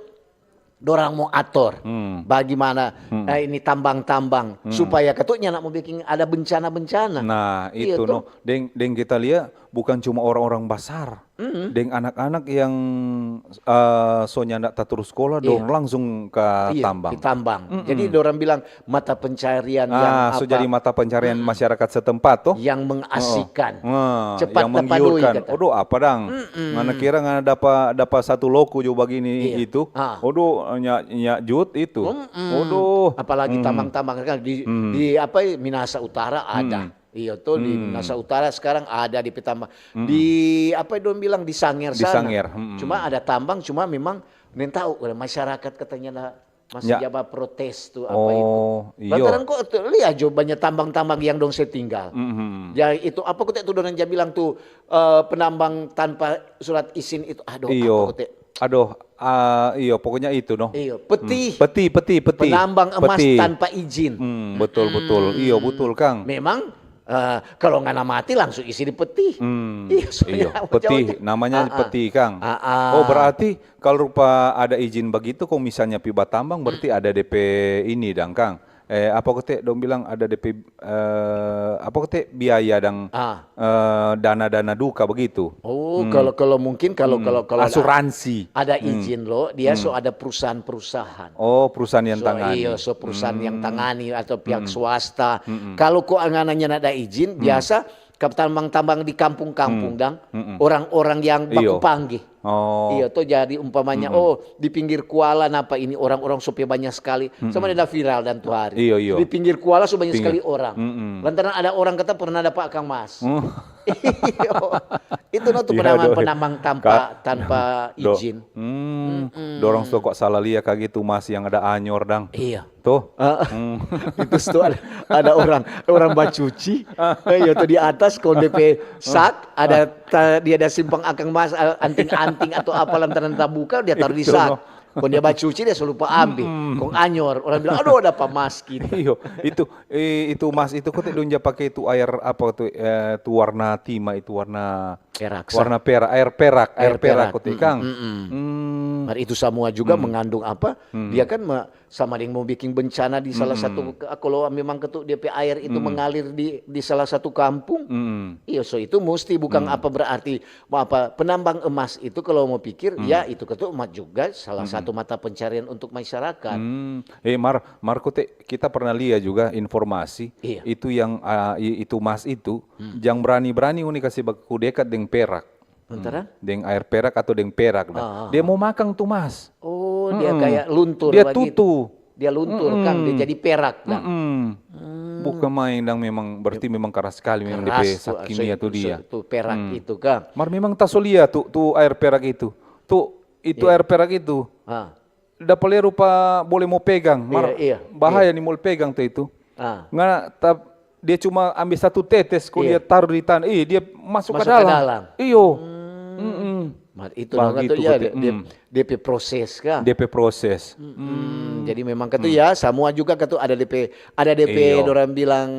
dorang mo ator bagimana, eh, ini tambang-tambang supaya katu nyanda mo biking ada bencana-bencana. Nah, itu no. Deng, deng kita lia bukan cuma orang-orang basar. Deng anak-anak yang, eh, so nyanda taturus skolah, dong langsung ka tambang. Di tambang. Jadi dorang bilang mata pencarian yang Ah, so jadi mata pencarian masyarakat setempat toh. Yang mengasihkan. Nah, yang menggiurkan. Odo, apa dang? Ngana kira ngana dapa, dapa satu loko jo bagini itu? Odo, nya, nya jut itu. Odo. Apalagi tambang-tambang kan di, di apa, Minahasa Utara ada. Iyo tuh, di Minahasa Utara sekarang ada di pe tambang. Di apa dong bilang, di Sanger sana. Cuma ada tambang, cuma memang nintau masyarakat katanya masih jaba protes tu apa itu. Oh, iyo. Lantaran ko tu lia jo banya tambang-tambang yang dong se tinggal. Ya itu apa kote tu dorang ja bilang tu, eh, penambang tanpa surat izin itu. Aduh, apa kote? Aduh, ah, iyo, pokoknya itu no. Iyo, peti. Peti, peti, peti. Penambang emas tanpa izin. Hmm, betul, betul. Iyo, betul, Kang. Memang Eh, kalau ngana mati langsung isi di peti. Hmm, iyo, peti, namanya peti, Kang. Oh, berarti kalau rupa ada izin begitu, kong misalnya pi batambang, berarti ada depe ini dang, Kang. Eh, apa kote dong bilang ada depe, eh, apa kote biaya dang, eh, dana-dana duka begitu. Oh, kalau, kalau mungkin kalau, kalau, kalau ada, Asuransi. Ada izin lo, dia so ada perusahaan-perusahaan. Oh, perusahaan yang tangani. Iyo, so perusahaan yang tangani atau pihak swasta. Kalau ko ngana nyanda ada izin, biasa ka tambang-tambang di kampung-kampung dang, orang-orang yang baku pangge. Oh. Iyo, to jadi umpamanya, oh, di pinggir kuala napa ini orang-orang so pe banya skali. Sama ada viral dan tu hari. Iyo, iyo. Di pinggir kuala so banya skali orang. Lantaran ada orang kata pernah dapa akang mas. Iyo. Itu no tu penambang-penambang tanpa, tanpa izin. Hmm, dorang so kok salah lia kage tu mas yang ada anyor dang. Iya. Tuh. Itu tu ada, ada orang, orang bacuci. Iya tu di atas kong depe sak ada ta, dia ada simpang akang mas, anting-anting atau apa lantaran tabuka dia taruh di sak. Kong dia bacuci dia so lupa ambe. Kong anyor, orang bilang aduh dapa mas kita. Iyo, itu, eh, itu mas itu kote dong ja pake itu air apa tu, eh, tu warna tima itu warna Perak. Warna perak, air perak, air perak kote kang. Mar itu samua juga mengandung apa? Dia kan sama deng mo biking bencana di salah satu, kalau memang ketu dia pe air itu mengalir di, di salah satu kampung. Iyo, so itu musti bukang apa berarti apa penambang emas itu kalau mo pikir ya itu ketu emas juga salah satu mata pencarian untuk masyarakat. Eh, mar, mar kote kita pernah lia juga informasi itu yang itu mas itu jang brani-brani ngoni kasi baku dekat deng perak. Deng aer perak ato deng perak dah. Dia mo makang tu mas. Oh, dia kaya luntur bagitu. Dia tutu. Dia luntur kang, dia jadi perak dah. Bukan maeng dang, memang berarti memang karas skali memang depe zat kimia tu dia. Tu perak itu kang. Mar memang taso lia tu, tu aer perak itu. Tu, itu aer perak itu. Dapa lia rupa bole mo pegang, mar bahaya ni mo pegang tu itu. Ngana ta, dia cuma ambe satu tetes kong dia taru di tana, ih, dia maso ka dalam. Iyo. Mar itu no katu ya, dia pe proses ka. Dia pe proses. Jadi memang katu ya, samua juga katu ada depe, ada depe dorang bilang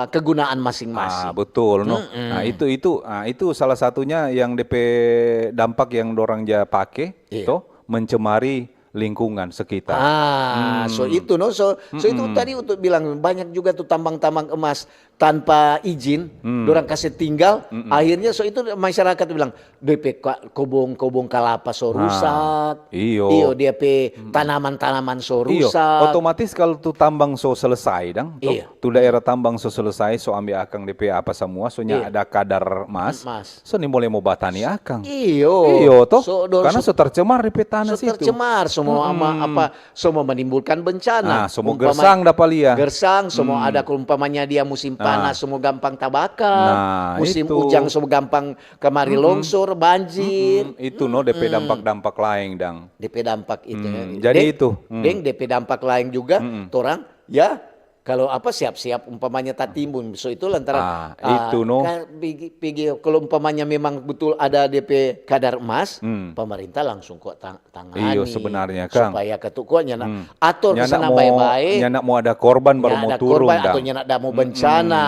kegunaan masing-masing. Betul no. Nah itu, itu, nah itu salah satunya yang depe dampak yang dorang ja pake to, mencemari lingkungan sekitar. Ah, so itu no, so, so itu tadi untuk bilang banyak juga tu tambang-tambang emas tanpa izin, dorang kase tinggal, akhirnya so itu masyarakat bilang depe kobong-kobong kalapa so rusak, iyo, dia pe tanaman-tanaman so rusak. Otomatis kalu tu tambang so selesai dang, tu daerah tambang so selesai, so ambe akang depe apa samua, so nya ada kadar mas. So nimbole mo batani akang. Iyo. Iyo to. Karena so tercemar di pe tanah situ. So tercemar, so mo apa, so mo menimbulkan bencana. Nah, so mo gersang dapa lia. Gersang, so mo ada umpamanya dia musim panas, so mo gampang tabakar. Musim ujang, so mo gampang kamari longsor, banjir. Itu no depe dampak-dampak laeng dang. Depe dampak itu. Jadi itu. Deng depe dampak laeng juga, torang ya Kalau apa, siap-siap umpamanya tatimbun, so itu lantaran, Ah, ah, itu no. kan pigi, pigi, kalau umpamanya memang betul ada depe kadar emas, Hmm. pemerintah langsung kok tang-, tangani. Iyo, sebenarnya, Kang. Supaya katu kok nyanda Hmm. ator ke Nyanda sana mo, bae-bae. nyanda mo ada korban baru Nyanda mo ada turun, korban atau dang. nyanda ada mo Mm-mm. bencana.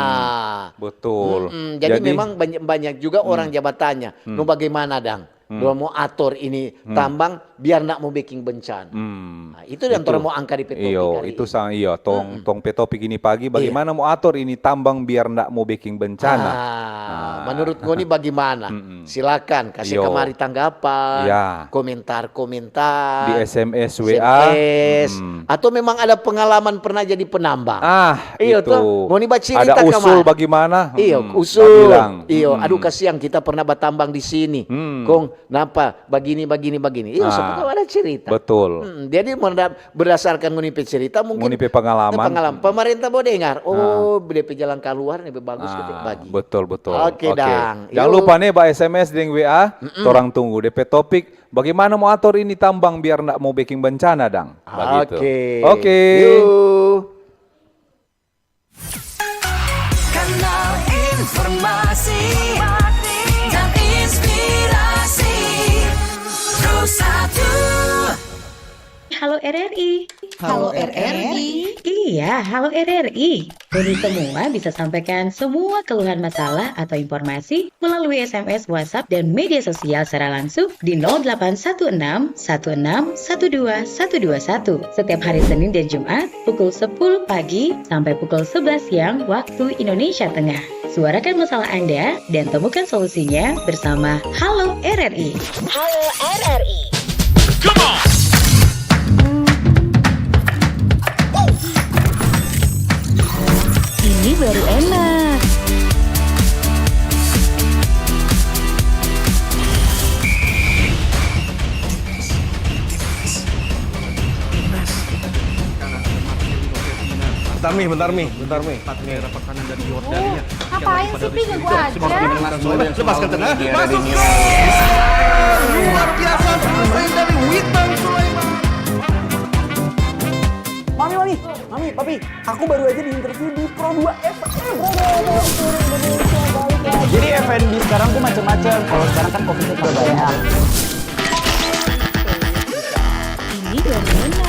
Betul. Mm-mm. Jadi Jadi memang banyak, banyak juga orang Hmm. ja batanya, Hmm. "No bagaimana, dang? Hmm. Dong mo ator ini Hmm. tambang biar ndak mo beking bencana." Hmm. Nah, itu yang Itu. torang mo angka di pe topik Iyo, hari itu ini. sang-, iyo, tong, Mm-mm. tong pe topik ini pagi, Iya. bagaimana mo ator ini tambang biar ndak mo beking bencana? Ah, Ah. menurut ngoni bagaimana? Mm-mm. Silakan kasih Iyo. kamari tanggapan, Ya. komentar-komentar, Di S M S, W A. S M S, Mm-mm. atau memang ada pengalaman pernah jadi penambang. Ah, Iyo itu. toh, ngoni bacirita Ada usul kamari. bagaimana? Iyo, Mm-mm. usul. Babilang. Iyo, Mm-mm. aduh kasiang kita pernah batambang di sini. Mm. Kong, napa? Bagini, bagini, bagini. Iyo, Ah, semua ada cerita. betul. Mm, jadi menurut, berdasarkan ngoni pe cerita, mungkin Ngoni pe pengalaman. pengalaman. Pemerintah mau dengar. Oh, Ah. depe jalan kaluar nih bagus Ah, gitu, bagi. betul, betul. Oke, Oke. dang. Jangan Yuk. lupa nih, ba S M S deng W A, Mm-mm. torang tunggu. Depe topik, bagaimana mo ator ini tambang biar ndak mo beking bencana, dang? Bagitu. Oke. Oke. Yuk. Kanal informasi dan inspirasi. Pro satu. Halo R R I. Halo R R I. Iya, halo R R I. Ngoni semua bisa sampaikan semua keluhan, masalah atau informasi melalui S M S, WhatsApp, dan media sosial secara langsung di nol delapan satu enam satu enam satu dua satu dua satu setiap hari Senin dan Jumat pukul sepuluh pagi sampai pukul sebelas siang waktu Indonesia Tengah. Suarakan masalah Anda dan temukan solusinya bersama Halo R R I. Halo R R I. Ini baru enak. Bentar, Mi, bentar, Mi, bentar, Mi. Ngapain sih, Pi, ganggu aja? Lepaskan tengah, masuk gol! Luar biasa, selesai dari Witan Sulaiman. Mami, Mami, Mami, Papi, aku baru aja di-interview di Pro dua F M. Jadi F and B sekarang tuh macam-macam. Kalau sekarang kan covid sudah banyak. Ini dari mana?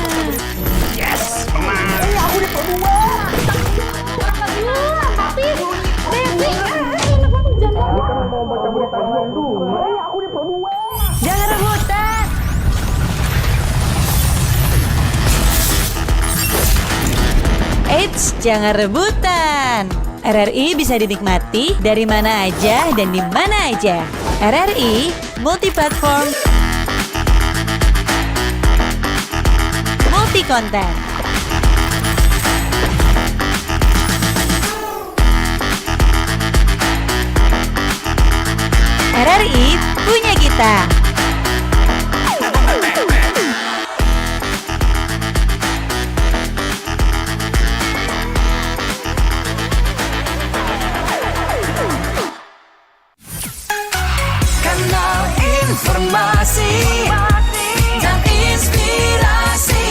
Yes, menang. Eh, aku di Pro dua. Tapi, Devi, eh, eh, enak banget, jangan. Ini kan mau baca berita juang dulu. Eh, aku di Pro dua. Jangan rebutan. Eits, jangan rebutan. R R I bisa dinikmati dari mana aja dan di mana aja. R R I multi platform, multi konten. R R I punya kita. Kanal informasi dan inspirasi.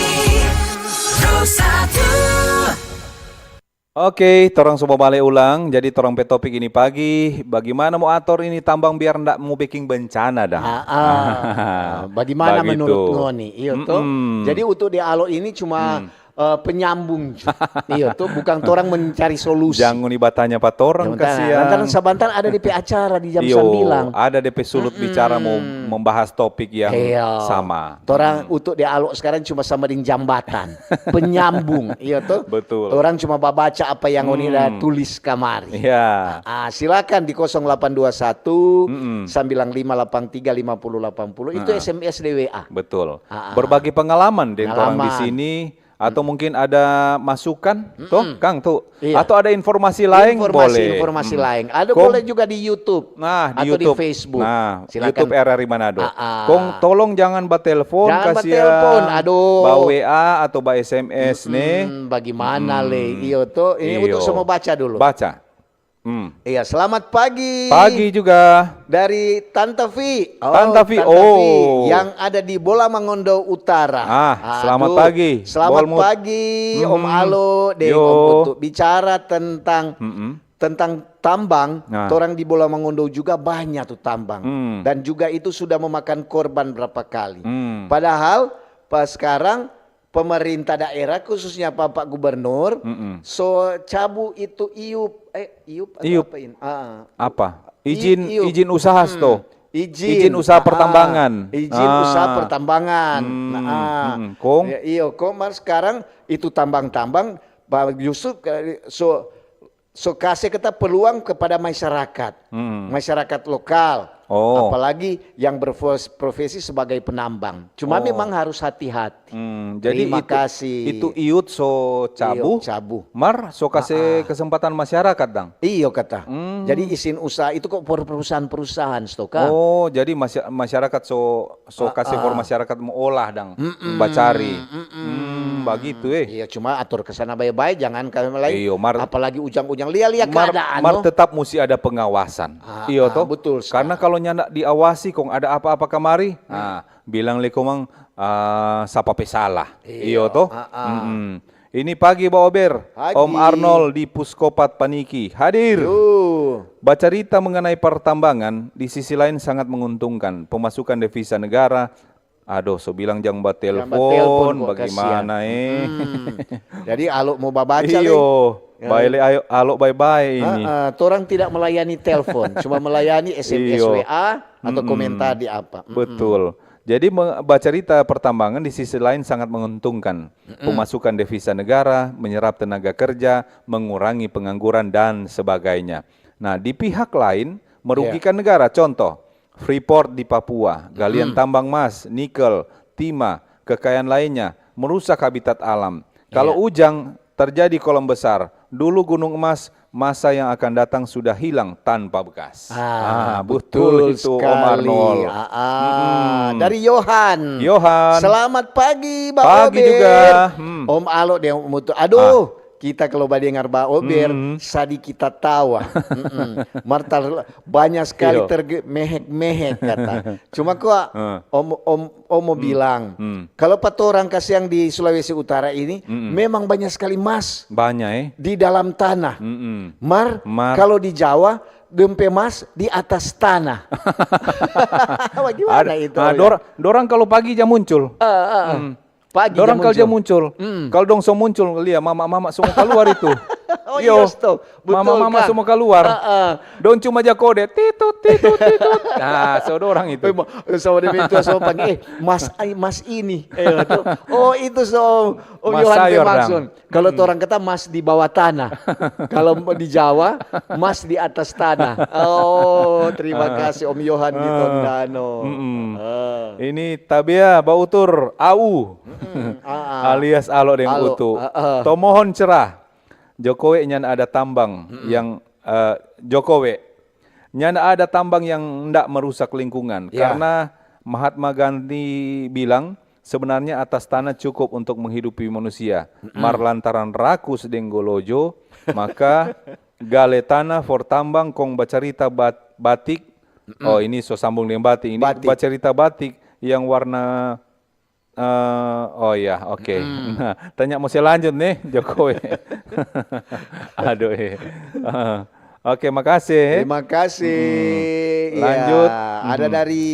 Pro satu. Oke, torang so babale ulang. Jadi, torang pe topik ini pagi, bagimana mo ator ini tambang biar nda mo beking bencana, dang? Ah, ah. Bagimana menurut ngoni? Iyo, to? Mm-mm. Jadi, untuk di Alo ini cuma, Hmm. eh, penyambung. Iyo, to? Bukan torang mencari solusi. Jang ngoni batanya pa torang, kasiang. Lantaran sabantar ada depe acara di jam sambilang. Iyo, ada depe sulut bicara mo membahas topik yang sama. Torang untuk di Alo sekarang cuma sama deng jambatan, penyambung, iyo to? Betul. Torang cuma babaca apa yang ngoni da tulis kamari. Iya. Ah, silakan di kosong delapan dua satu, sembilan lima delapan tiga, lima puluh delapan puluh, itu S M S deng W A. Betul. Ah, ah. Berbagi pengalaman deng torang di sini, atau mungkin ada masukan, toh, Kang, tuh? Iya. Atau ada informasi laeng, boleh. Informasi-informasi laeng. Ada boleh juga di YouTube atau di Facebook. Nah, di YouTube. Nah, silakan. YouTube R R I Manado. Ah, ah. Kong tolong jangan batelfon, kasiang. Jangan batelfon, aduh. Ba W A atau ba S M S, nih. Bagimana, le? Iyo, to. Ini untuk semua baca dulu. Baca. Hmm. Iya, selamat pagi. Pagi juga. Dari Tanta Vi. Tanta Vi, oh. Yang ada di Bola Mangondo Utara. Ah, selamat pagi, selamat Bolmut. Pagi, Om Mm-mm. Alo, deng Yo. Om Putu. Bicara tentang Mm-mm. tentang tambang, Nah. Torang di Bola Mangondo juga banyak tu tambang. Hmm. Dan juga itu sudah memakan korban berapa kali. Hmm. Padahal pas sekarang pemerintah daerah, khususnya Bapak Gubernur, Mm-mm. so cabu itu iup, eh iup atau Iup. Apa ini? Ah. Apa? I- Izin iup. izin usaha Hmm. to. Izin, Izin usaha ah, pertambangan. Izin usaha Ah. Pertambangan. Hmm, Nah, ah. hmm, kong? Ya, iyo, kong mar sekarang itu tambang-tambang, ba- justru ke- so so kase kita peluang kepada masyarakat, Hmm. masyarakat lokal, Oh. apalagi yang berprofesi sebagai penambang. Cuma Oh. Memang harus hati-hati. Hmm, jadi Terima itu, kasih. Itu iut so cabu. Iyo, cabu. Mar so kasih Ah, ah. kesempatan masyarakat dang. Iyo kata. Hmm. Jadi izin usaha itu kok per- perusahaan-perusahaan, stoka. Oh, jadi masy- masyarakat so so Ah, kasih for ah. Masyarakat mo olah dang, Mm-mm, bacari. mm-mm. Hmm, bagitu eh. Iya, cuma atur ke sana bae-bae, jangan kami lain. Iyo, mar- Apalagi ujang-ujang lia-lia Mar, keadaan. mar No? Tetap musti ada pengawasan. Ah, Iyo ah, to? Betul. Karena kalau nyanda diawasi kong ada apa-apa kamari, nah, bilang le komang ah, sapa pe salah. Iyo, Iyo, to? ah, ah. Mm-mm. Ini pagi Ba Ober, Pagi. Om Arnold di Puskopat Paniki hadir. Yo. Bacarita mengenai pertambangan, di sisi lain sangat menguntungkan. Pemasukan devisa negara, aduh, so bilang jang Jang batelpon batelpon, kok, bagaimana kasihan. eh? Hmm. Jadi alo mau babaca Iyo, Ya. bae le ayo, alo bae-bae ini. Ah, ah, torang tidak melayani telepon, cuma melayani S M S, Iyo. W A atau Mm-mm. Komentar di apa. Mm-mm. Betul. Jadi me- bacarita pertambangan di sisi lain sangat menguntungkan. Pemasukan devisa negara, menyerap tenaga kerja, mengurangi pengangguran dan sebagainya. Nah, di pihak lain merugikan negara. Contoh, Freeport di Papua, galian tambang mas, nikel, timah, kekayaan lainnya, merusak habitat alam. Kalau Iya. Ujang terjadi kolom besar, dulu gunung emas, masa yang akan datang sudah hilang tanpa bekas. Ah, betul betul itu Om sekali. Arnold. Ah, ah. Mm-mm. Dari Yohan. Yohan. Selamat pagi, Ba Pagi Ober. Juga. Hmm. Om Alo deng Mutu. Aduh, kita kalau badengar Ba Ober, sadiki tatawa. Mm-mm. Mar tar- banyak sekali Iyo. Terge- mehek-mehek kata. Cuma kok Heeh. Om Om Om mo bilang, Hmm. kalau pa torang kasiang di Sulawesi Utara ini, Mm-mm. memang banyak sekali mas Banyak eh. di dalam tanah. Mm-mm. Mar, Mar. Kalau di Jawa, dempe mas di atas tanah. Bagaimana Ad- itu? ah, dor- dorang kalau pagi ja muncul. Ah, ah. Hmm. Pagi Dorang ja kalau ja muncul. muncul, kalau dong so muncul, lia mama-mama so mo kaluar itu. Oh, iyo, sto. Betul, Mama-mama Kang. So mo kaluar. Ah, ah. Dong cuma ja kode, titut, titut, titut. Nah, so dorang itu. Eh, ma- sama dia itu sama panggil, eh, mas, ai, mas ini. Eh, itu. Oh, itu so, Om Mas Yohan pe Sayur, dang. maksud. Kalau torang kata mas di bawah tanah. Kalau di Jawa, mas di atas tanah. Oh, terima kasih Om Yohan di Tondano. Mm-mm. Ah. Ini Tabea Bautur, Au. Mm-mm. Ah, ah. Alias Alo deng Alo, Utu. ah, ah. To mohon cerah. Jokowi nyanda ada tambang yang eh, Jokowi nyanda ada tambang yang ndak merusak lingkungan Ya. karena Mahatma Gandhi bilang sebenarnya atas tanah cukup untuk menghidupi manusia. Mar lantaran rakus deng golojo, maka gale tanah for tambang kong bacarita bat- batik. Oh, ini so sambung deng batik. Ini Batik. Bacarita batik yang warna eh, oh ya, oke. Nah, tanya mau saya lanjut nih, Jokowi. Aduh, eh. Eh, oke, makasih. Terima kasih. Mm-mm. Iya, Lanjut. Ada Mm-mm. dari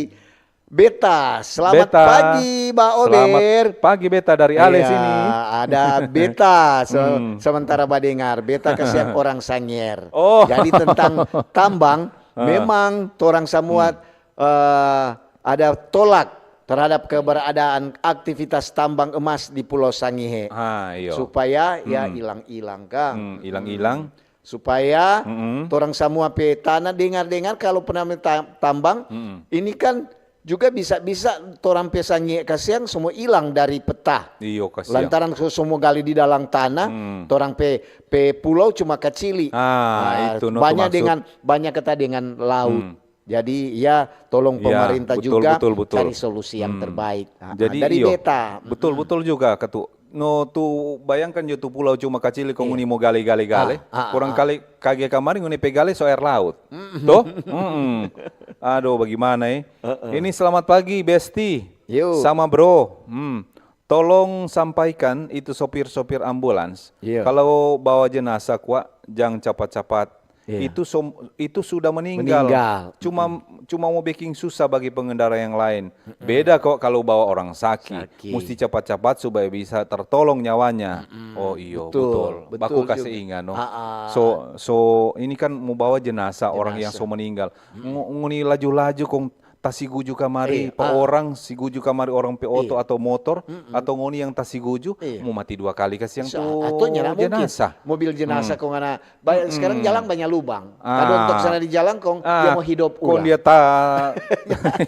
Beta. Selamat Beta. Pagi, Ba Ober. Selamat pagi, Beta, dari Ale Iya, sini. Ada Beta. Se- Hmm. Sementara badengar, Beta kasihan orang Sangier. Oh. Jadi tentang tambang, Ah. Memang torang samua eh, ada tolak terhadap keberadaan aktivitas tambang emas di Pulau Sangihe. Ah, iyo. Supaya ya Hmm. hilang-hilang, Kang. Hmm, hilang-hilang. Supaya Mm-mm. torang samua pe tanah, dengar-dengar kalau pernah ta- tambang, Mm-mm. ini kan juga bisa-bisa torang pe Sangihe kasiang semua hilang dari peta. Iyo, kasiang. Lantaran so- semua gali di dalam tanah, Hmm. torang pe pe pulau cuma kacili. Ah, itu no banyak maksud. Dengan banyak kata dengan laut. Hmm. Jadi ya tolong Ya, pemerintah betul, juga betul, betul. Cari solusi yang Hmm. terbaik. Ah, Jadi dari iyo, Beta. Betul, betul juga, Ketu. No, tu bayangkan jo tu pulau cuma kacili kong ngoni mo gale, gale, gale. Ah, ah, kurang ah. Kali kage kamari ngoni pe gale so aer laut. To? Mm-mm. Aduh, bagimana, eh? Heeh. Ini selamat pagi, Besti. Yo. Sama, Bro. Hmm. Tolong sampaikan itu sopir-sopir ambulans. Iya. Kalau bawa jenazah, kwa, jang capat-capat. Iya. Itu som-, itu sudah meninggal. Meninggal. Cuma, cuma mau bikin susah bagi pengendara yang lain. Mm-mm. Beda kok kalau bawa orang saki. Saki. Mesti capat-capat supaya bisa tertolong nyawanya. Mm-mm. Oh, iyo, betul, betul. Betul. Baku kasih juga. Ingat, no. Ha-ha. So, so, ini kan mau bawa jenazah orang yang so meninggal. Jenazah. Mm-mm. Ngo-, ngoni laju-laju kong tasiguju kamari, eh, pa ah. Orang siguju kamari orang pe oto atau motor, mm-mm, atau ngoni yang tasiguju, iya, mau mati dua kali kasiang tu jenazah. Atau nyanda mungkin. Mobil jenazah kong ngana, ba-, sekarang jalang banyak lubang. Ah. Tadontok sana di jalang kong dia mau hidup ulang. Kong dia ta-,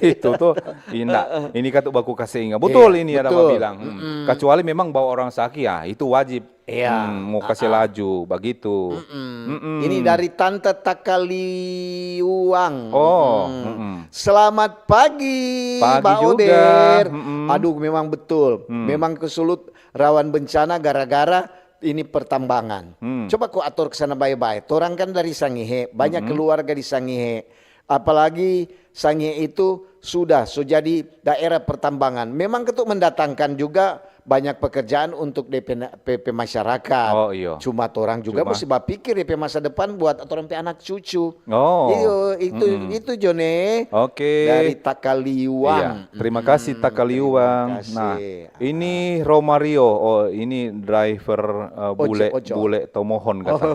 itu tuh, inda. Heeh. Ini katu baku kasih ingat. Betul, iya, ini ada betul. Babilang. Hmm. Mm-mm. Kecuali memang bawa orang saki, ya, itu wajib. Iya. Hmm, mau kasih laju, bagitu. Mm-mm. Mm-mm. Ini dari Tante Takaliuang. Oh, mm-mm. Selamat pagi, pagi Ba juga. Ober. Mm-mm. Aduh, memang betul. Hmm. Memang ke Sulut rawan bencana gara-gara ini pertambangan. Hmm. Coba ko ator ke sana bae-bae. Torang kan dari Sangihe, banyak keluarga di Sangihe. Apalagi Sangihe itu sudah so jadi daerah pertambangan. Memang ketuk mendatangkan juga banyak pekerjaan untuk depe na-, pe, pe masyarakat. Oh, iyo. Cuma torang juga musti bapikir depe masa depan buat torang pe anak cucu. Oh. Iyo, itu, itu, Jone. Oke. Dari Takaliwang. Iya. Terima kasih, Takaliwang. Terima kasih. Nah, ini Romario. Oh, ini driver, eh, bule, bule Tomohon, kata. Oh.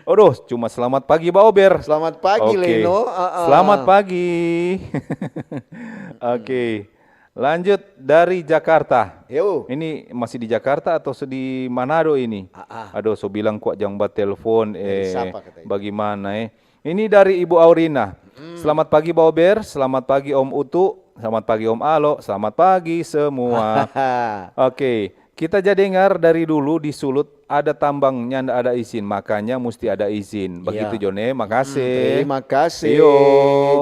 Aduh, cuma selamat pagi, Ba Ober. Selamat pagi, Leno. Oke. Selamat pagi. Oke. Lanjut dari Jakarta. Yo. Ini masih di Jakarta atau se-, di Manado ini? Ah, ah. Aduh, so bilang kwa jang batelfon, eh, sapa katanya? Bagimana, eh? Ini dari Ibu Aurina. Mm. Selamat pagi, Ba Ober. Selamat pagi, Om Utu. Selamat pagi, Om Alo. Selamat pagi semua. Oke. Kita ja dengar dari dulu di Sulut ada tambang nyanda ada izin, makanya musti ada izin. Iya. Begitu, Jone. Makasih. Mm, terima kasih. Iyo,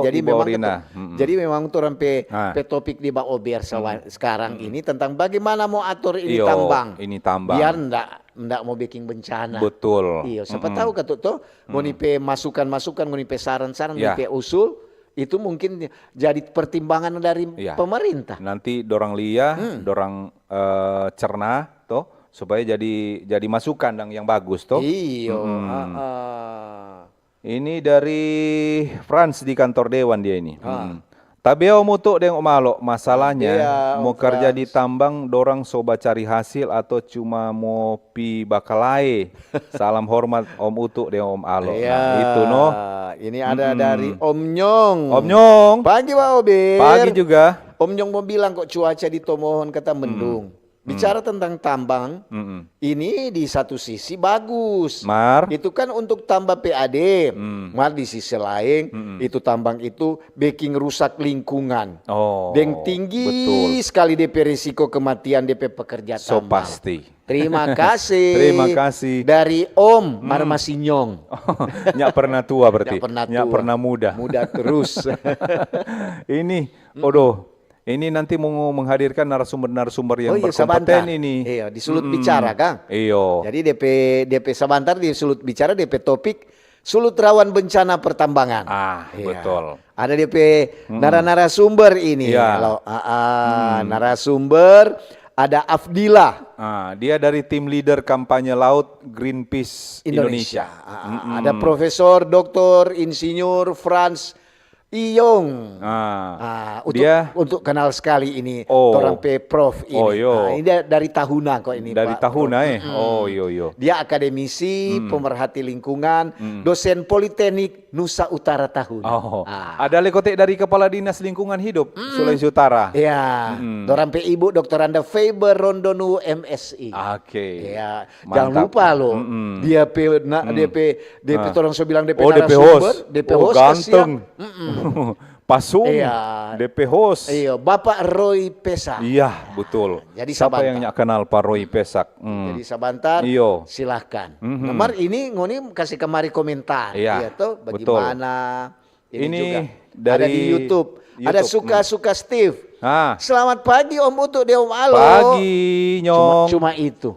Ibu Aurina. Jadi memang torang pe, pe topik di Ba Ober sekarang ini tentang bagaimana mo ator ini tambang. Iyo, ini tambang. Biar nda, nda mo beking bencana. Betul. Iyo, sapa tau katu to, ngoni pe masukan-masukan, ngoni pe saran-saran, ngoni pe usul, itu mungkin jadi pertimbangan dari pemerintah. Nanti dorang lia, dorang eh, cerna, to, supaya jadi, jadi masukan dang yang bagus, to. Iyo, heeh. Ini dari Frans di kantor dewan dia ini. Ah. Mm. Tabea Om Utu deng Om Alo, masalahnya mo karja di tambang, dorang so bacari hasil atau cuma mo pi bakalae. Salam hormat Om Utu deng Om Alo. Iya. Nah, itu, no. Ini ada dari Om Nyong. Om Nyong. Pagi, Ba Ober. Pagi juga. Om Nyong mo bilang kok cuaca di Tomohon kata mendung. Bicara tentang tambang, ini di satu sisi bagus. Mar? Itu kan untuk tambah P A D. Mar di sisi laeng, itu tambang itu beking rusak lingkungan. Oh, betul. Deng tinggi skali depe resiko kematian depe pekerja tambang. So pasti. Terima kasih. Terima kasih. Dari Om Marmasinyong. Nyak pernah tua berarti. Nyak pernah tua. Nyak pernah muda. Muda terus. Ini, aduh, ini nanti mau menghadirkan narasumber-narasumber yang berkompeten ini. Oh, iya, sabantar. Iya, di Sulut Bicara, kang. Iyo. Jadi depe, depe sabantar di Sulut Bicara, depe topik Sulut rawan bencana pertambangan. Ah, iya, betul. Ada depe nara-narasumber ini. Iya. Kalau, ah, ah, narasumber ada Afdila. Ah, dia dari tim leader kampanye laut Greenpeace Indonesia. Indonesia. Ah, ah, ada Profesor Doktor Insinyur Frans Iyong. Ah, untuk, untuk kenal sekali ini, torang pe prof ini. Oh, iyo. Ah, ini da-, dari Tahuna kok ini, Pak Prof. Dari Tahuna, eh? Mm-mm. Oh, iyo, iyo. Dia akademisi, pemerhati lingkungan, dosen Politeknik Nusa Utara Tahuna. Oh. Ah. Ada lei kote dari Kepala Dinas Lingkungan Hidup Sulawesi Utara. Iya. Mm-mm. Dorang pe ibu Doktoranda Faber Rondonuwu, M Si. Oke. Iya. Mantap. Jangan lupa lo, dia pe, na-, dia pe, dia pe, torang so bilang dia pe narasumber, dia pe host, oh, ganteng. Kasiang. Mm-mm. Pasung, iya. Dia pe host. Iya, Bapak Roy Pesak. Iya, betul. Jadi siapa yang nyak kenal Pa Roy Pesak? Hmm. Jadi sabantar, iyo, silahkan. Mhm. Nomor ini ngoni kasih kemari komentar, iya, iya toh, betul. Bagaimana ini juga. Ada di Dari YouTube. Ada YouTube, suka-suka Steve. Ah. Selamat pagi Om Utu deng Om Alo. Pagi, Cuma, Nyong. cuma itu.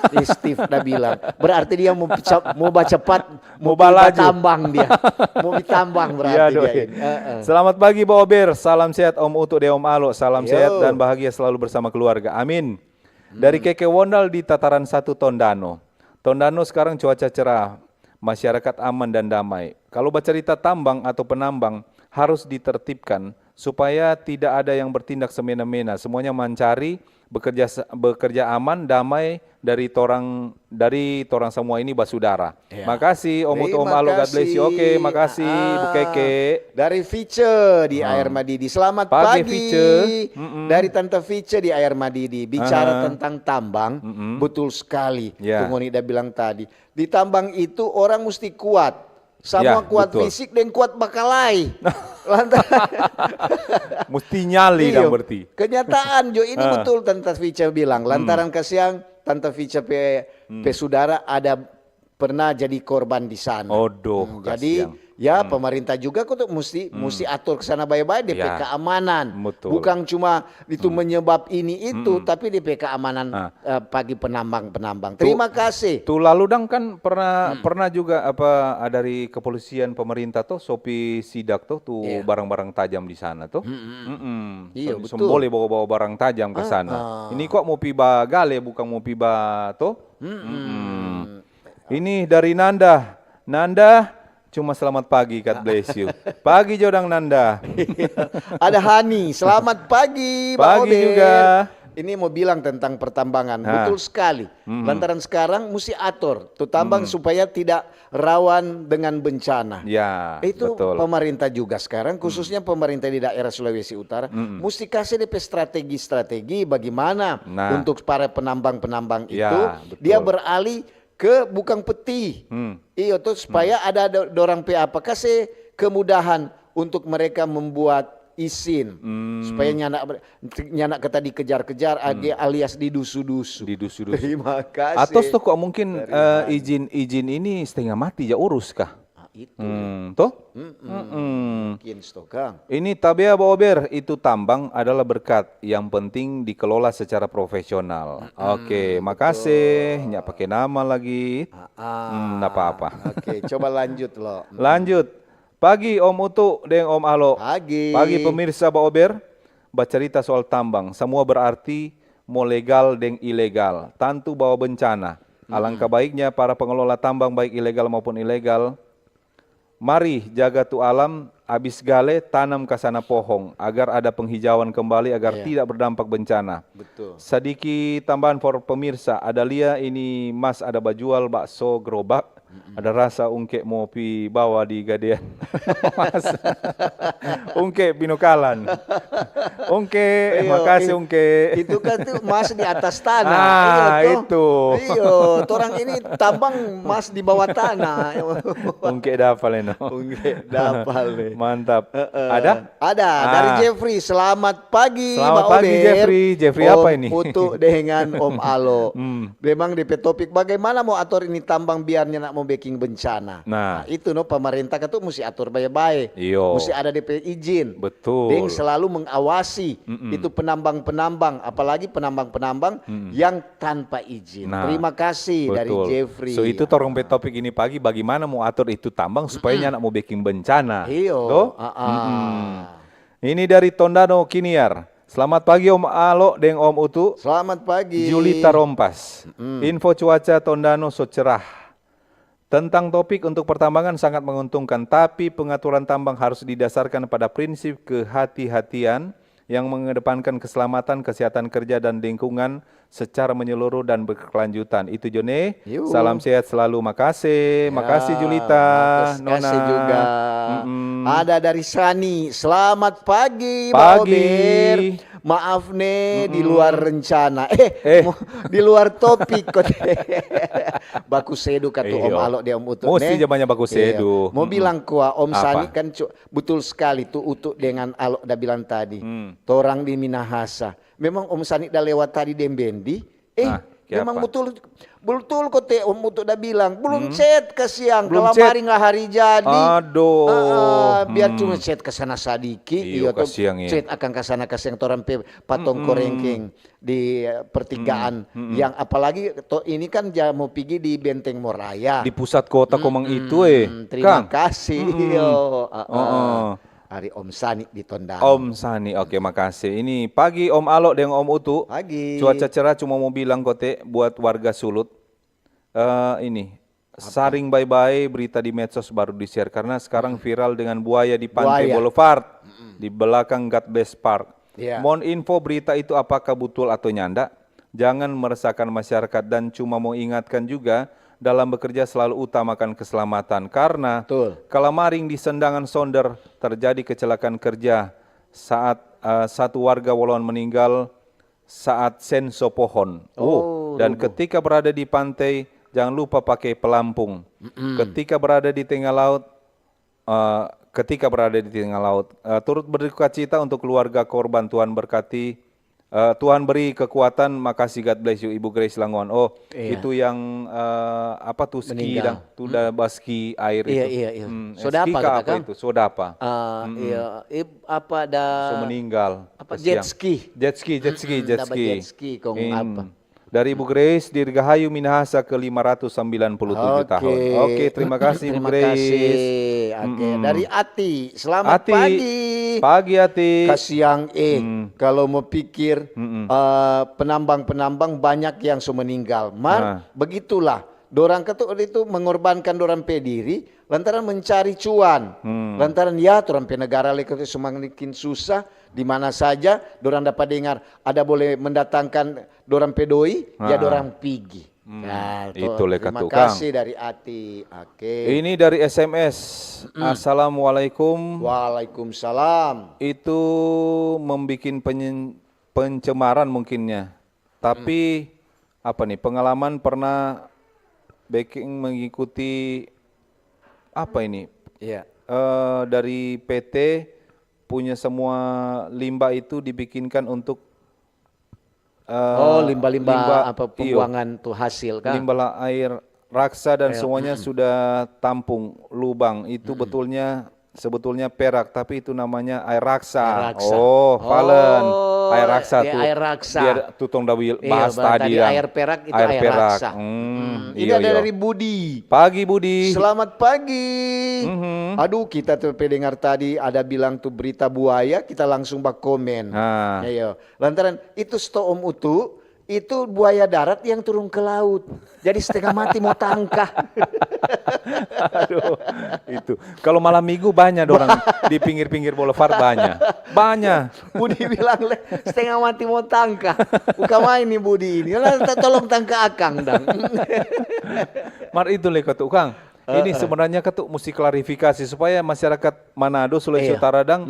Di Steve dah bilang. Berarti dia mau baca, mau baca pat, Mau mau pi balaju. Tambang dia. Mau pi tambang berarti Iya, dia doi. Ini. Heeh. Selamat pagi, Bo Ober. Salam sehat, Om Utu deng Om Alo. Salam Yo. Sehat dan bahagia selalu bersama keluarga. Amin. Dari Hmm. Keke Wondal di Tataran Satu, Tondano. Tondano sekarang cuaca cerah, masyarakat aman dan damai. Kalau bacarita tambang atau penambang, harus ditertibkan supaya tidak ada yang bertindak semena-mena. Semuanya mancari, bekerja se-, bekerja aman, damai dari torang, dari torang semua ini basudara. Ya. Makasih, Om Utu, Om Terima Alo, God bless you. kasih. Oke, makasih, Bu Ah, Keke. Dari Fice di Ah. Air Madidi. Selamat Pagi, pagi. Fice. Mm-mm. Dari Tante Fice di Air Madidi. Bicara Aha. Tentang tambang, Mm-mm. betul sekali. Ya. Tu ngoni da bilang tadi. Di tambang itu orang musti kuat. Sama Ya, kuat betul. Fisik deng kuat bakalai. Lantaran Musti nyali Iyo. dang berarti. Kenyataan jo ini Ah. betul Tante Fice bilang. Hmm. Lantaran kasiang Tante Fice pe, Hmm. pe sudara ada pernah jadi korban di sana. Aduh, Hmm, jadi kasiang. ya Hmm. pemerintah juga kok tuh musti Hmm. musti atur ke sana baik-baik depe Ya. keamanan. Betul. Bukan cuma itu Hmm. menyebab ini itu, Hmm. tapi depe keamanan Ah. eh, pagi penambang-penambang. Tu- Terima kasih. Tu lalu dang kan pernah Hmm. pernah juga apa dari kepolisian pemerintah tuh so pi sidak tuh tu Iya. barang-barang tajam di sana tuh. Mm-mm. Mm-mm. Iya, So, betul. boleh bawa-bawa barang tajam ke Ah, sana. ah. Ini kok mau pi bagale bukan mau pi ba tuh? Mm-mm. Mm-mm. Ini dari Nanda. Nanda, cuma selamat pagi, God bless you. Pagi jo dang Nanda. Ada Hani, selamat pagi, Pak Pagi Ober. juga. Ini mau bilang tentang pertambangan, Ha. betul sekali. Mm-mm. Lantaran sekarang musti atur tu tambang Mm-mm. supaya tidak rawan dengan bencana. Ya, Itu betul. pemerintah juga sekarang, khususnya pemerintah di daerah Sulawesi Utara, Mm-mm. musti kasih depe strategi-strategi bagaimana Nah. untuk para penambang-penambang Ya, itu betul. dia beralih ke bukang peti. Hmm. Iyo tuh supaya ada do-, dorang pe apa kasih kemudahan untuk mereka membuat izin Hmm. supaya nyanda nyanda kata dikejar-kejar agi alias didusu-dusu. Didusu-dusu. Terima kasih. Atau tuh kok mungkin Dari eh, Hani. izin-izin ini setengah mati ja urus kah? Ah, itu. Hmm, tuh? Mm-mm. Mm-mm. Mungkin stokang. Ini Tabea Bober, itu tambang adalah berkat. Yang penting dikelola secara profesional. Oke, makasih. Nyak pakai nama lagi. Ah, ah. Hmm, ndak apa-apa. Oke, coba lanjut lo. Hmm. Lanjut. Pagi Om Utu deng Om Alo. Pagi. Pagi pemirsa Bober. Bacerita soal tambang, semua berarti mo legal deng ilegal, tantu bawa bencana. Alangkah baiknya para pengelola tambang baik ilegal maupun ilegal, mari jaga tu alam, abis gale tanam ka sana pohong agar ada penghijauan kembali agar Iya. Tidak berdampak bencana. Betul. Sadiki tambahan for pemirsa, ada lia ini Mas ada bajual bakso gerobak, ada rasa ungke mo pi bawa di gadean. Mas. Ungke binokalan. Ungke, Iyo, makasih i-, Ungke. Itu kan tuh mas di atas tanah. Ah, Iyo, toh? Itu. Iyo, torang ini tambang mas di bawah tanah. Ungke dapa leno. Ungke dapa le. Mantap. Heeh. Ada? Ada, dari Ah. Jeffrey. Selamat pagi, Selamat Mbak pagi, Ober. Jeffrey. Jeffrey apa ini? Om Utu dengan Om Alo. Hmm. Memang depe topik bagaimana mau atur ini tambang biar nyanda mo beking bencana. Nah. Nah, itu no pemerintah kan tuh musti atur bae-bae. Iyo. Musti ada depe izin. Betul. Deng selalu mengawasi Mm-mm. itu penambang-penambang, apalagi penambang-penambang Mm-mm. yang tanpa izin. Nah, Terima kasih dari betul. Jeffrey. So itu torang pe topik ini pagi, bagaimana mau atur itu tambang supaya nyanda mo beking bencana. Iyo. Toh? Ah, ah. Mm-mm. Ini dari Tondano Kiniar. Selamat pagi Om Alo deng Om Utu. Selamat pagi. Julita Rompas. Mm. Info cuaca Tondano so cerah. Tentang topik untuk pertambangan sangat menguntungkan, tapi pengaturan tambang harus didasarkan pada prinsip kehati-hatian yang mengedepankan keselamatan, kesehatan kerja, dan lingkungan secara menyeluruh dan berkelanjutan. Itu jo ne. Yuk. Salam sehat selalu. Makasih. Ya, Makasih Julita. makasih Nona. juga. Mm-mm. Ada dari Sani. Selamat pagi, Mbak Pagi. Ober. Maaf ne, di luar rencana. Eh, Eh. mo-, di luar topik kok. Baku sedu katu Om Iyo. Alo deng Om Utu. Musti Ne? ja banya baku Iyo. sedu. Mau Mm-mm. bilang kua, Om Apa? Sani kan cu-, betul sekali tu Utu dengan Alo da bilang tadi. Hmm. Torang di Minahasa. Memang Om Sani da lewat tadi deng Bendi. Eh, Nah. Memang betul, betul kote Om Utu da bilang, belum chat kasiang, kalamaring lah hari jadi. Aduh. Biar cuma chat ka sana sadiki, iyo, kasiang, chat akang ka sana kasiang, torang pe patong korengkeng di, eh, pertigaan. Yang apalagi to ini kan ja mo pigi di Benteng Moraya. Di pusat kota komang itu, eh. Terima kasih. Iyo. Ari Om Sani di Tondano. Om Sani, oke, makasih. Ini pagi Om Alo deng Om Utu. Pagi. Cuaca cerah, cuma mo bilang kote buat warga Sulut. Eh, ini, saring bae-bae berita di medsos baru di-share karena sekarang viral dengan buaya di Pantai Boulevard, di belakang God Bless Park. Mohon info berita itu apakah butul atau nyanda? Jangan meresahkan masyarakat dan cuma mau ingatkan juga, dalam bekerja selalu utamakan keselamatan karena kalamaring di Sendangan Sonder terjadi kecelakaan kerja saat, eh, satu warga Woloan meninggal saat senso pohon. Oh, dan ketika berada di pantai, jangan lupa pakai pelampung. Ketika berada di tengah laut, eh, ketika berada di tengah laut, eh, turut berdukacita untuk keluarga korban. Tuhan berkati, eh, Tuhan beri kekuatan. Makasih, God bless you, Ibu Grace Langon. Oh, itu yang, eh, apa tu, ski dang? Tu da baski air itu. Iya, iya. So dapa itu? So dapa. Iya, apa da? So meninggal. Apa, jet ski? Jet ski, jet ski, jet ski. Kong apa? Dari Ibu Grace, Dirgahayu Minahasa ke lima ratus sembilan puluh tujuh tahun. Oke, terima kasih, Ibu Grace. Oke, dari Ati, selamat pagi. Pagi, Ati. Kasiang, eh, kalau mau pikir, eh, penambang-penambang banyak yang so meninggal. Mar, begitulah. Dorang katu itu mengorbankan dorang pe diri lantaran mencari cuan. Lantaran ya, torang pe negara lei katu semakin susah, di mana saja dorang dapa dengar ada boleh mendatangkan dorang pe doi, ya dorang pigi. Nah, itu lei katu, Kang. Terima kasih dari Ati. Oke. Ini dari S M S. Assalamualaikum. Waalaikumsalam. Itu membikin penyen-, pencemaran mungkinnya. Tapi, apa nih, pengalaman pernah beking mengikuti, apa ini, eh, dari P T punya semua limbah itu dibikinkan untuk, eh, oh, limbah-limbah, apa, iyo, pembuangan tu hasil kah? Limbah air raksa dan semuanya sudah tampung lubang. Itu betulnya sebetulnya perak, tapi itu namanya air raksa. Air raksa. Oh, falen. Oh, air raksa tu. Air raksa. Dia tutong da bahas tadi, air perak itu air raksa. Ini ada dari Budi. Pagi, Budi. Selamat pagi. Aduh, kita tu pe dengar tadi ada bilang tu berita buaya, kita langsung bakomen. Nah. Iyo. Lantaran itu sto Om Utu, itu buaya darat yang turun ke laut. Jadi setengah mati mo tangka. Aduh, itu. Kalau malam minggu banya dorang di pinggir-pinggir boulevard, banya. Banya. Budi bilang lei, setengah mati mo tangka. Buka main nih Budi ini. Lah, tolong tangka akang dang. Mar itu lei katu, Kang. Ini sebenarnya katu musti klarifikasi supaya masyarakat Manado, Sulawesi Utara dang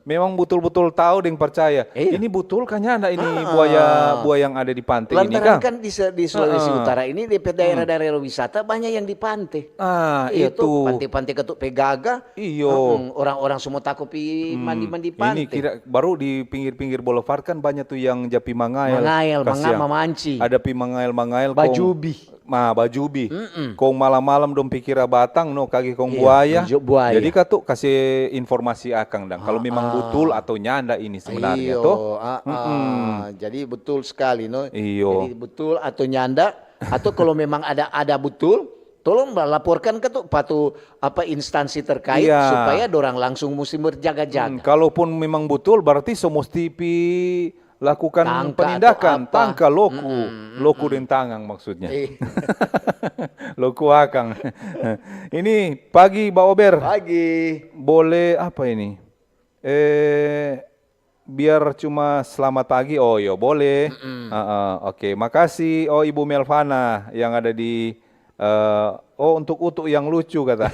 memang butul-butul tau deng percaya. Ini butul ka nyanda ini buaya, buaya yang ada di pante ini, Kang? Lantaran kan di se-, di Sulawesi Utara ini, di pe daerah-daerah wisata banya yang di pante. Ah, itu. Pante-pante katu pe gaga. Iyo. Orang-orang semua tako pi mandi-mandi pante. Ini kira baru di pinggir-pinggir boulevard kan banya tu yang ja pi mangael. Mangael, manga-, mamanci. Ada pi mangael-mangael kong bajubi. Ma, bajubi. Kong malam-malam dong pi kira batang no, kage kong buaya. Jadi katu kase informasi akang dang, kalu memang butul atau nyanda ini sebenarnya to. Jadi betul sekali no. Iyo. Jadi betul atau nyanda, atau kalu memang ada, ada butul, tolong ba-, laporkan katu pa tu apa instansi terkait supaya dorang langsung musti berjaga-jaga. Kalaupun memang butul, berarti so musti pi lakukan penindakan, tangka, loku, loku deng tangang maksudnya. Loku akang. Ini pagi, Ba Ober. Pagi. Boleh apa ini? Eh, biar cuma selamat pagi. Oh, yo, boleh. Heeh, oke. Makasih, oh, Ibu Melvana yang ada di Eh, oh, untuk Utu yang lucu, kata.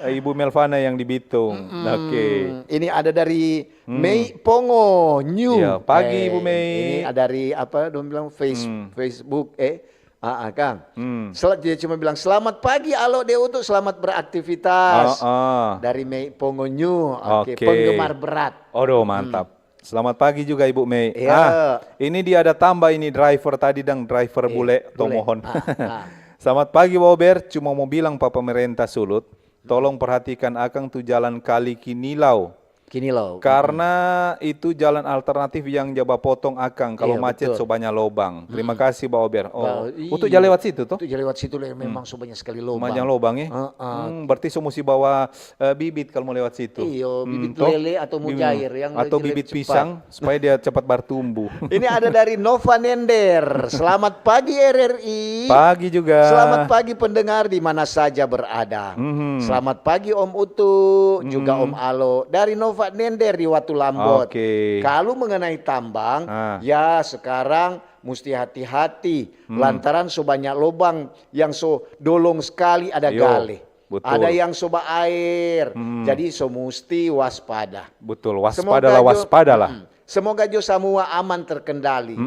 Ibu Melvana yang di Bitung. Oke. Ini ada dari Mei Pongo New. Iya, pagi, Ibu Mei. Ini ada dari apa dong bilang, Face-, Facebook, eh. Ah, ah, Kang. Sel-, dia cuma bilang, "Selamat pagi, Alo de Utu, selamat beraktivitas." Ah, ah. Dari Mei Pongo New. Oke, penggemar berat. Aduh, mantap. Selamat pagi juga, Ibu Mei. Iya. Ah, ini dia ada tambah ini driver tadi dang, driver bule, to mohon. Ah, ah. Selamat pagi, Bober. Cuma mau bilang pa pemerintah Sulut, tolong perhatikan akang tu jalan Kali Kinilau. Kinilau. Karena itu jalan alternatif yang ja bapotong akang. Kalau macet, so banya lobang. Terima kasih, Ba Ober. Oh, untuk ja lewat situ, to? Untuk ja lewat situ, memang so banya sekali lobang. Banya lobang, eh? Heeh. Hmm, berarti so musti bawa, eh, bibit kalau mau lewat situ. Iyo, bibit lele atau mujair yang atau bibit pisang supaya dia cepat bertumbuh. Ini ada dari Nova Nender. Selamat pagi, R R I. Pagi juga. Selamat pagi, pendengar di mana saja berada. Mhm. Selamat pagi, Om Utu, juga Om Alo. Dari Nova Nender di Watu Lambot. Oke. Kalau mengenai tambang, ya sekarang musti hati-hati. Lantaran so banyak lobang yang so dolong sekali ada gale. Betul. Ada yang so ba aer. Jadi so musti waspada. Betul, waspadalah, waspadalah. Semoga jo samua aman terkendali.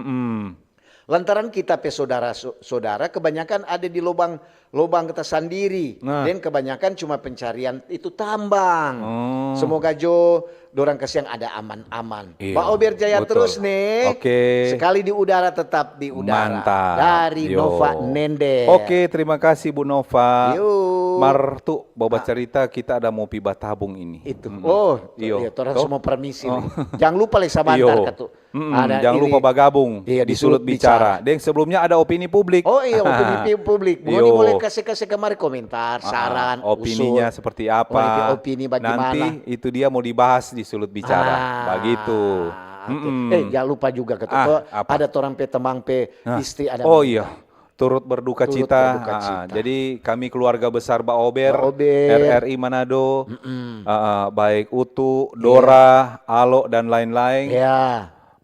Lantaran kita pe sodara-sodara kebanyakan ada di lobang, lobang kita sandiri. Nah. Deng kebanyakan cuma pencarian itu tambang. Oh. Semoga jo dorang kasiang ada aman-aman. Iyo, ba ober jaya betul. Terus ne. Oke. Sekali di udara, tetap di udara. Mantap. Dari Nova Nende. Oke, terima kasih, Bu Nova. Mar tu, bawa cerita kita ada mau pi batabung ini. Itu. Oh, iyo, torang semua permisi. Jangan lupa lei sabantar katu. Jangan lupa bagabung di Sulut Bicara. Deng sebelumnya ada opini publik. Oh iyo, opini publik. Ngoni boleh kase-kase kamari komentar, saran, opininya seperti apa. Opini bagimana. Nanti itu dia mau dibahas di Sulut Bicara. Bagitu. Eh, jangan lupa juga katu. Ada torang pe temang pe istri ada. Oh iya. Turut berduka cita. Jadi kami keluarga besar Ba Ober, R R I Manado, baik Utu, Dora, Alo, dan lain-lain,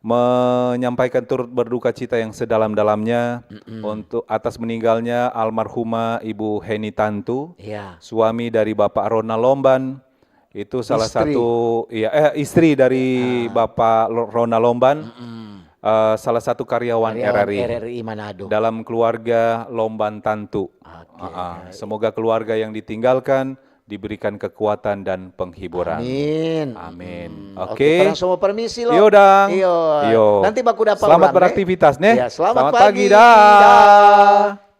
menyampaikan turut berduka cita yang sedalam-dalamnya untuk atas meninggalnya almarhumah Ibu Heni Tantu, suami dari Bapak Ronald Lomban, itu salah satu, iya, eh, istri dari Bapak Ronald Lomban, eh, salah satu karyawan R R I. Karyawan R R I Manado. Dalam keluarga Lomban Tantu. Oke. Semoga keluarga yang ditinggalkan diberikan kekuatan dan penghiburan. Amin. Amin. Oke. Torang semua permisi lo. Iyo dang. Iyo. Nanti baku dapa ulang, eh. Selamat beraktivitas, ne. Iya, selamat pagi. Selamat pagi, dah.